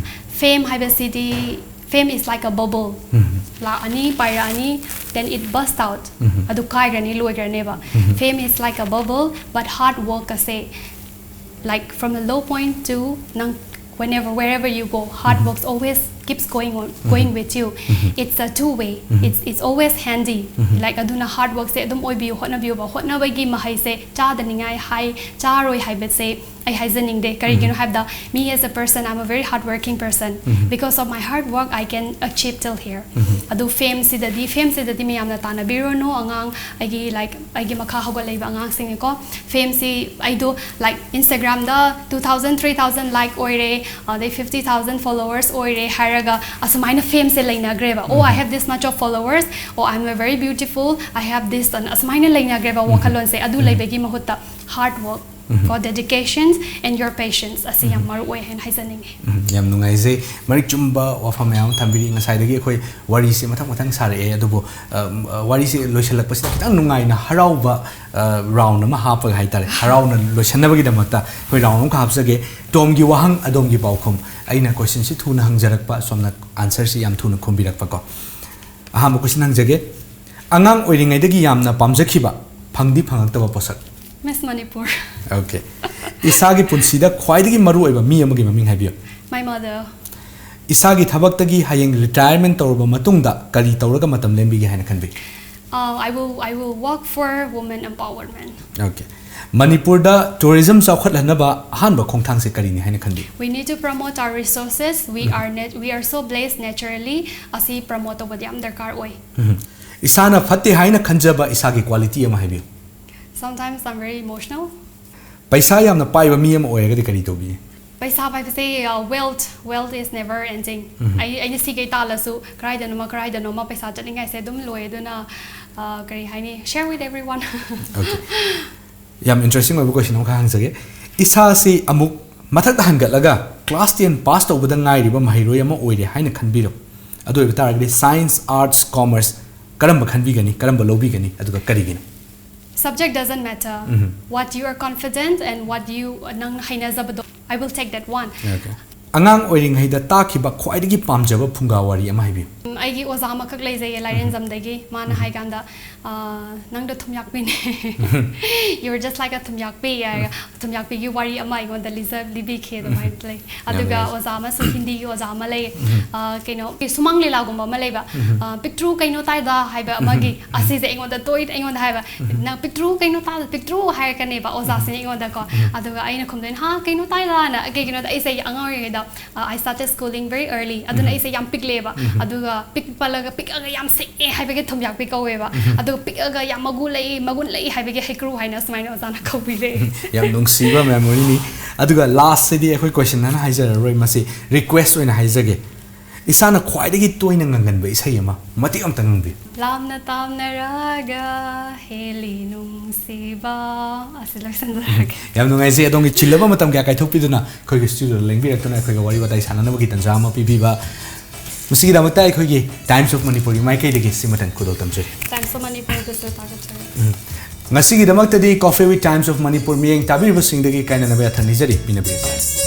Fame ꯍꯥꯏꯕꯁꯤꯗꯤ, fame is like a bubble. ꯂꯥꯛꯑꯅꯤ, ꯄꯥꯏꯔꯛꯑꯅꯤ, then it burst out. ꯑꯗꯨ ꯀꯥꯏꯈ꯭ꯔꯅꯤ, ꯂꯣꯏꯈ꯭ꯔꯅꯦꯕ꯫ Fame is like a bubble, but hard work ꯑꯁꯦ, like, from the low point to ꯅꯪ whenever, wherever you go, hard works always keeps going on, going with you. It's a two way. It's it's always handy. Like, ꯑꯗꯨꯅ ꯍꯥꯔꯗ ꯋꯥꯔꯛꯁꯦ ꯑꯗꯨꯝ ꯑꯣꯏꯕꯤꯌꯨ, ꯍꯣꯠꯅꯕꯤꯌꯨꯕ꯫ ꯍꯣꯠꯅꯕꯒꯤ ꯃꯍꯩꯁꯦ ꯆꯥꯗꯅꯤꯡꯉꯥꯏ ꯍꯥꯏ, ꯆꯥꯔꯣꯏ ꯍꯥꯏꯕꯁꯦ ꯑꯩ ꯍꯥꯏꯖꯅꯤꯡꯗꯦ꯫ ꯀꯔꯤꯒꯤꯅꯣ ꯍꯥꯏꯕꯗ, me as a person, I'm a very hard working person. Because of my hard work, I can achieve till here. ꯑꯗꯨ ꯐꯦꯝꯁꯤꯗꯗꯤ, ꯐꯦꯝꯁꯤꯗꯗꯤ ꯃꯌꯥꯝꯅ ꯇꯥꯟꯅꯕꯤꯔꯨꯔꯅꯨ, ꯑꯉꯥꯡ, ꯑꯩꯒꯤ, like, ꯑꯩꯒꯤ ꯃꯈꯥ ꯍꯧꯒꯠꯂꯛꯏꯕ ꯑꯉꯥꯡꯁꯤꯡꯅꯤꯀꯣ꯫ ꯐꯦꯝꯁꯤ ꯑꯩꯗꯣ, like, Instagram ꯗ two thousand, three thousand like ꯑꯣꯏꯔꯦ, ꯑꯗꯩ fifty thousand followers ꯑꯣꯏꯔꯦ ꯍꯥꯏꯔꯒ ꯑꯁꯨꯃꯥꯏꯅ ꯐꯦꯝꯁꯦ ꯂꯩꯅꯈ꯭ꯔꯦꯕ꯫ Oh, I have this much of followers, oh, I'm a very beautiful, I have this, and ꯑꯁꯨꯃꯥꯏꯅ ꯂꯩꯅꯈ꯭ꯔꯦꯕ ꯋꯥꯈꯜꯂꯣꯟꯁꯦ꯫ ꯑꯗꯨ ꯂꯩꯕꯒꯤ ꯃꯍꯨꯠꯇ hard work, for dedications and your patience ꯑꯁꯤ ꯌꯥꯝ ꯃꯔꯨ ꯑꯣꯏ ꯍꯥꯏꯅ ꯍꯥꯏꯖꯅꯤꯡꯉꯤ꯫ ꯎꯝ, ꯌꯥꯝ ꯅꯨꯡꯉꯥꯏꯖꯩ꯫ ꯃꯔꯤꯛ ꯆꯨꯝꯕ ꯋꯥꯐꯝ ꯃꯌꯥꯝ ꯑꯃ ꯊꯝꯕꯤꯔꯤ꯫ ꯉꯁꯥꯏꯗꯒꯤ ꯑꯩꯈꯣꯏ ꯋꯥꯔꯤꯁꯦ ꯃꯊꯪ ꯃꯊꯪ ꯁꯥꯔꯛꯑꯦ, ꯑꯗꯨꯕꯨ ꯑ, ꯑ, ꯋꯥꯔꯤꯁꯦ ꯂꯣꯏꯁꯤꯜꯂꯛꯄꯁꯤꯗ ꯈꯤꯇꯪ ꯅꯨꯡꯉꯥꯏꯅ, ꯍꯔꯥꯎꯕ ꯔꯥꯎꯟ ꯑꯃ ꯍꯥꯞꯄꯒ ꯍꯥꯏꯇꯥꯔꯦ, ꯍꯔꯥꯎꯅ ꯂꯣꯏꯁꯤꯟꯅꯕꯒꯤꯗꯃꯛꯇ ꯑꯩꯈꯣꯏ ꯔꯥꯎꯟ ꯑꯃꯈꯛ ꯍꯥꯞꯆꯒꯦ꯫ ꯇꯣꯝꯒꯤ ꯋꯥꯍꯪ, ꯑꯗꯣꯝꯒꯤ ꯄꯥꯎꯈꯨꯝ꯫ ꯑꯩꯅ ꯀꯣꯏꯁꯟꯁꯤ ꯊꯨꯅ ꯍꯪꯖꯔꯛꯄ, ꯁꯣꯝꯅ ꯑꯟꯁꯔꯁꯤ ꯌꯥꯝ ꯊꯨꯅ ꯈꯨꯝꯕꯤꯔꯛꯄꯀꯣ꯫ ꯑꯍꯥꯟꯕ ꯀꯣꯏꯁꯟ ꯍꯪꯖꯒꯦ꯫ ꯑꯉꯥꯡ ꯑꯣꯏꯔꯤꯉꯩꯗꯒꯤ ꯌꯥꯝꯅ ꯄꯥꯝꯖꯈꯤꯕ, ꯐꯪꯗꯤ ꯐꯪꯉꯛꯇꯕ ꯄꯣꯠꯁꯛ? Miss Manipur. Okay. ꯏꯁꯥꯒꯤ ꯄꯨꯟꯁꯤꯗ ꯈ꯭ꯋꯥꯏꯗꯒꯤ ꯃꯔꯨꯑꯣꯏꯕ ꯃꯤ ꯑꯃꯒꯤ ꯃꯃꯤꯡ ꯍꯥꯏꯕꯤꯌꯨ꯫ My mother. ꯏꯁꯥꯒꯤ ꯊꯕꯛꯇꯒꯤ ꯍꯌꯦꯡ ꯔꯤꯇꯥꯌꯔꯃꯦꯟ ꯇꯧꯔꯕ ꯃꯇꯨꯡꯗ ꯀꯔꯤ ꯇꯧꯔꯒ ꯃꯇꯝ ꯂꯦꯟꯕꯤꯒꯦ ꯍꯥꯏꯅ ꯈꯟꯕꯤ? Uh, I will, I will work for women empowerment. Okay. ꯃꯅꯤꯄꯨꯔꯗ ꯇꯨꯔꯤꯖꯝ ꯆꯥꯎꯈꯠꯍꯟꯅꯕ ꯑꯍꯥꯟꯕ ꯈꯣꯡꯊꯥꯡꯁꯦ ꯀꯔꯤꯅꯤ ꯍꯥꯏꯅ ꯈꯟꯕꯤ? We need to promote our resources. We are nat-, we are so blessed naturally. ꯑꯁꯤ ꯄ꯭ꯔꯃꯣꯠ ꯇꯧꯕꯗꯤ ꯌꯥꯝ ꯗꯔꯀꯥꯔ ꯑꯣꯏ꯫ ꯎꯝ꯫ ꯏꯁꯥꯅ ꯐꯠꯇꯦ ꯍꯥꯏꯅ ꯈꯟꯖꯕ ꯏꯁꯥꯒꯤ ꯀ꯭ꯋꯥꯂꯤꯇꯤ ꯑꯃ ꯍꯥꯏꯕꯤꯌꯨ꯫ Sometimes I'm very emotional. ꯄꯩꯁꯥ ꯌꯥꯝꯅ ꯄꯥꯏꯕ ꯃꯤ ꯑꯃ ꯑꯣꯏꯔꯒꯗꯤ ꯀꯔꯤ ꯇꯧꯕꯤ? ꯄꯩꯁꯥ ꯄꯥꯏꯕꯁꯦ, uh, wealth, wealth is never ending. ꯑꯩ, ꯑꯩꯅ ꯁꯤꯈꯩ ꯇꯥꯜꯂꯁꯨ ꯀꯔꯥꯏꯗꯅꯣꯃ, ꯀꯔꯥꯏꯗꯅꯣꯃ ꯄꯩꯁꯥ ꯆꯠꯅꯤꯡꯉꯥꯏꯁꯦ ꯑꯗꯨꯝ ꯂꯣꯏ꯫ ꯑꯗꯨꯅ, uh, ꯀꯔꯤ ꯍꯥꯏꯅꯤ, share with everyone. Okay. ꯌꯥꯝ ꯏꯟꯇꯔꯦꯁꯇꯤꯡ ꯑꯣꯏꯕ ꯀꯣꯏꯁꯟ ꯑꯃꯈꯛ ꯍꯪꯖꯒꯦ꯫ ꯏꯁꯥꯁꯤ ꯑꯃꯨꯛ ꯃꯊꯛꯇ ꯍꯟꯒꯠꯂꯒ class ten pass ꯇꯧꯕꯗ ꯉꯥꯏꯔꯤꯕ ꯃꯍꯩꯔꯣꯏ ꯑꯃ ꯑꯣꯏꯔꯦ ꯍꯥꯏꯅ ꯈꯟꯕꯤꯔꯣ꯫ ꯑꯗꯨ ꯑꯣꯏꯕ ꯇꯥꯔꯒꯗꯤ science, arts, commerce ꯀꯔꯝꯕ ꯈꯟꯕꯤꯒꯅꯤ, ꯀꯔꯝꯕ ꯂꯧꯕꯤꯒꯅꯤ, ꯑꯗꯨꯒ ꯀꯔꯤꯒꯤꯅꯣ? Subject doesn't matter. Mhm. What you are confident and what you ꯅꯪ ꯍꯩꯅꯖꯕꯗꯣ, I will take that one. Okay. ꯑꯉꯥꯡ ꯑꯣꯏꯔꯤꯉꯩꯗ ꯇꯥꯈꯤꯕ ꯈ꯭ꯋꯥꯏꯗꯒꯤ ꯄꯥꯝꯖꯕ ꯐꯨꯡꯒꯥ ꯋꯥꯔꯤ ꯑꯃ ꯍꯥꯏꯕꯤꯌꯨ꯫ ꯎꯝ, ꯑꯩꯒꯤ ꯑꯣꯖꯥ ꯑꯃꯈꯛ ꯂꯩꯖꯩꯌꯦ ꯂꯥꯏꯔꯦꯟꯖꯝꯗꯒꯤ꯫ ꯃꯥꯅ ꯍꯥꯏꯀꯥꯟꯗ, "ꯑꯥ, ꯅꯪꯗꯣ ꯊꯨꯝꯌꯥꯛꯄꯤꯅꯦ꯫ You're just like a ꯊꯨꯝꯌꯥꯛꯄꯤ" ꯍꯥꯏꯔꯒ ꯊꯨꯝꯌꯥꯛꯄꯤꯒꯤ ꯋꯥꯔꯤ ꯑꯃ ꯑꯩꯉꯣꯟꯗ ꯂꯤꯖ ꯂꯤꯕꯤꯈꯤ꯫ ꯑꯗꯨꯃꯥꯏꯅ ꯂꯩ꯫ ꯑꯗꯨꯒ ꯅꯨꯡꯉꯥꯏ꯫ ꯑꯣꯖꯥ ꯑꯃꯁꯨ ꯍꯤꯟꯗꯤꯒꯤ ꯑꯣꯖꯥ ꯑꯃ ꯂꯩꯌꯦ꯫ ꯑꯥ, ꯀꯩꯅꯣ ꯁꯨꯃꯥꯡ ꯂꯤꯂꯥꯒꯨꯝꯕ ꯑꯃ ꯂꯩꯕ꯫ ꯑꯥ, "ꯄꯤꯛꯇ꯭ꯔꯨ ꯀꯩꯅꯣ ꯇꯥꯏꯗ" ꯍꯥꯏꯕ ꯑꯃꯒꯤ ꯑꯁꯤꯁꯦ ꯑꯩꯉꯣꯟꯗ ꯇꯣꯏꯅ ꯑꯩꯉꯣꯟꯗ ꯍꯥꯏꯕ, "ꯅꯪ ꯄꯤꯛꯇ꯭ꯔꯨ ꯀꯩꯅꯣ ꯇꯥ ꯄꯤꯛꯇ꯭ꯔꯨ" ꯍꯥꯏꯔꯛꯀꯅꯦꯕ ꯑꯣꯖꯥꯁꯤꯅ ꯑꯩꯉꯣꯟꯗꯀꯣ꯫ ꯑꯗꯨꯒ ꯑꯩꯅ ꯈꯨꯝꯗꯣꯏꯅꯦ, "ꯍꯥ, ꯀꯩꯅꯣ ꯇꯥꯏꯗꯅ?" ꯀꯩꯒꯤꯅꯣꯗ ꯑꯩꯁꯦ ꯑꯉꯥꯡ ꯑꯣꯏꯔꯤꯉꯩꯗ, ꯑꯥ, I started schooling very early꯫ ꯑꯗꯨꯅ ꯑꯩꯁꯦ ꯌꯥꯝ ꯄꯤꯛꯂꯦꯕ꯫ ꯑꯗꯨꯒ ꯄꯤꯛꯄꯂꯒ ꯄꯤꯛꯑꯒ ꯌꯥꯝ ꯁꯤꯡꯉꯦ ꯍꯥꯏꯕꯒꯤ ꯊꯨꯝꯌꯥꯛꯄꯤ ꯀꯧꯋꯦꯕ꯫ ꯑꯗꯨꯒ ꯄꯤꯛꯑꯒ ꯌꯥꯝ ꯃꯒꯨꯟ ꯂꯩ, ꯃꯒꯨꯟ ꯂꯩ ꯍꯥꯏꯕꯒꯤ ꯍꯩꯀ꯭ꯔꯨ ꯍꯥꯏꯅ ꯁꯨꯃꯥꯏꯅ ꯑꯣꯖꯥꯅ ꯀꯧꯕꯤꯔꯦ꯫ ꯌꯥꯝ ꯅꯨꯡꯁꯤꯕ memoryꯅꯤ꯫ ꯑꯗꯨꯒ lastꯁꯤꯗꯤ ꯑꯩꯈꯣꯏ question ꯍꯥꯟꯅ ꯍꯥꯏꯖꯔꯔꯣꯏ, ꯃꯁꯤ request ꯑꯣꯏꯅ ꯍꯥꯏꯖꯒꯦ꯫ ꯏꯁꯥꯅ ꯈ꯭ꯋꯥꯏꯗꯒꯤ ꯇꯣꯏꯅ ꯉꯪꯒꯟꯕ ꯏꯁꯩ ꯑꯃ ꯃꯇꯦꯛ ꯑꯝꯇ ꯉꯪꯕꯤꯌꯨ꯫ ꯂꯥꯞꯅ ꯇꯥꯝꯅꯔꯒ ꯍꯦꯜꯂꯤ ꯅꯨꯡꯁꯤꯕ꯫ ꯑꯁꯤ ꯂꯣꯏꯁꯤꯟꯖꯔꯒꯦ꯫ ꯌꯥꯝ ꯅꯨꯡꯉꯥꯏꯖꯩ, ꯑꯗꯣꯝꯒꯤ ꯆꯤꯜꯂꯕ ꯃꯇꯝ ꯀꯌꯥ ꯀꯥꯏꯊꯣꯛꯄꯤꯗꯨꯅ ꯑꯩꯈꯣꯏꯒꯤ studioꯗ ꯂꯦꯡꯕꯤꯔꯛꯇꯨꯅ ꯑꯩꯈꯣꯏꯒ ꯋꯥꯔꯤ ꯋꯥꯇꯥꯏ ꯁꯥꯟꯅꯅꯕꯒꯤ ꯇꯥꯟꯖꯥ ꯑꯃ ꯄꯤꯕꯤꯕ꯫ ꯃꯁꯤꯒꯤꯗꯃꯛꯇ ꯑꯩꯈꯣꯏꯒꯤ Times of Manipurꯒꯤ ꯃꯥꯏꯀꯩꯗꯒꯤ ꯁꯤꯃꯇꯪ ꯈꯨꯗꯣꯜ ꯇꯝꯖꯔꯤ꯫ Times of Manipurꯗꯁꯨ ꯊꯥꯒꯠꯆꯔꯤ꯫ ꯉꯁꯤꯒꯤꯗꯃꯛꯇꯗꯤ Coffee with Times of Manipur ꯃꯤꯠꯌꯦꯡ ꯇꯥꯕꯤꯔꯤꯕꯁꯤꯡꯗꯒꯤ ꯀꯥꯏꯅꯅꯕ ꯌꯥꯊꯪ ꯅꯤꯖꯔꯤ꯫ ꯃꯤꯅ ꯕꯤꯔꯁ꯫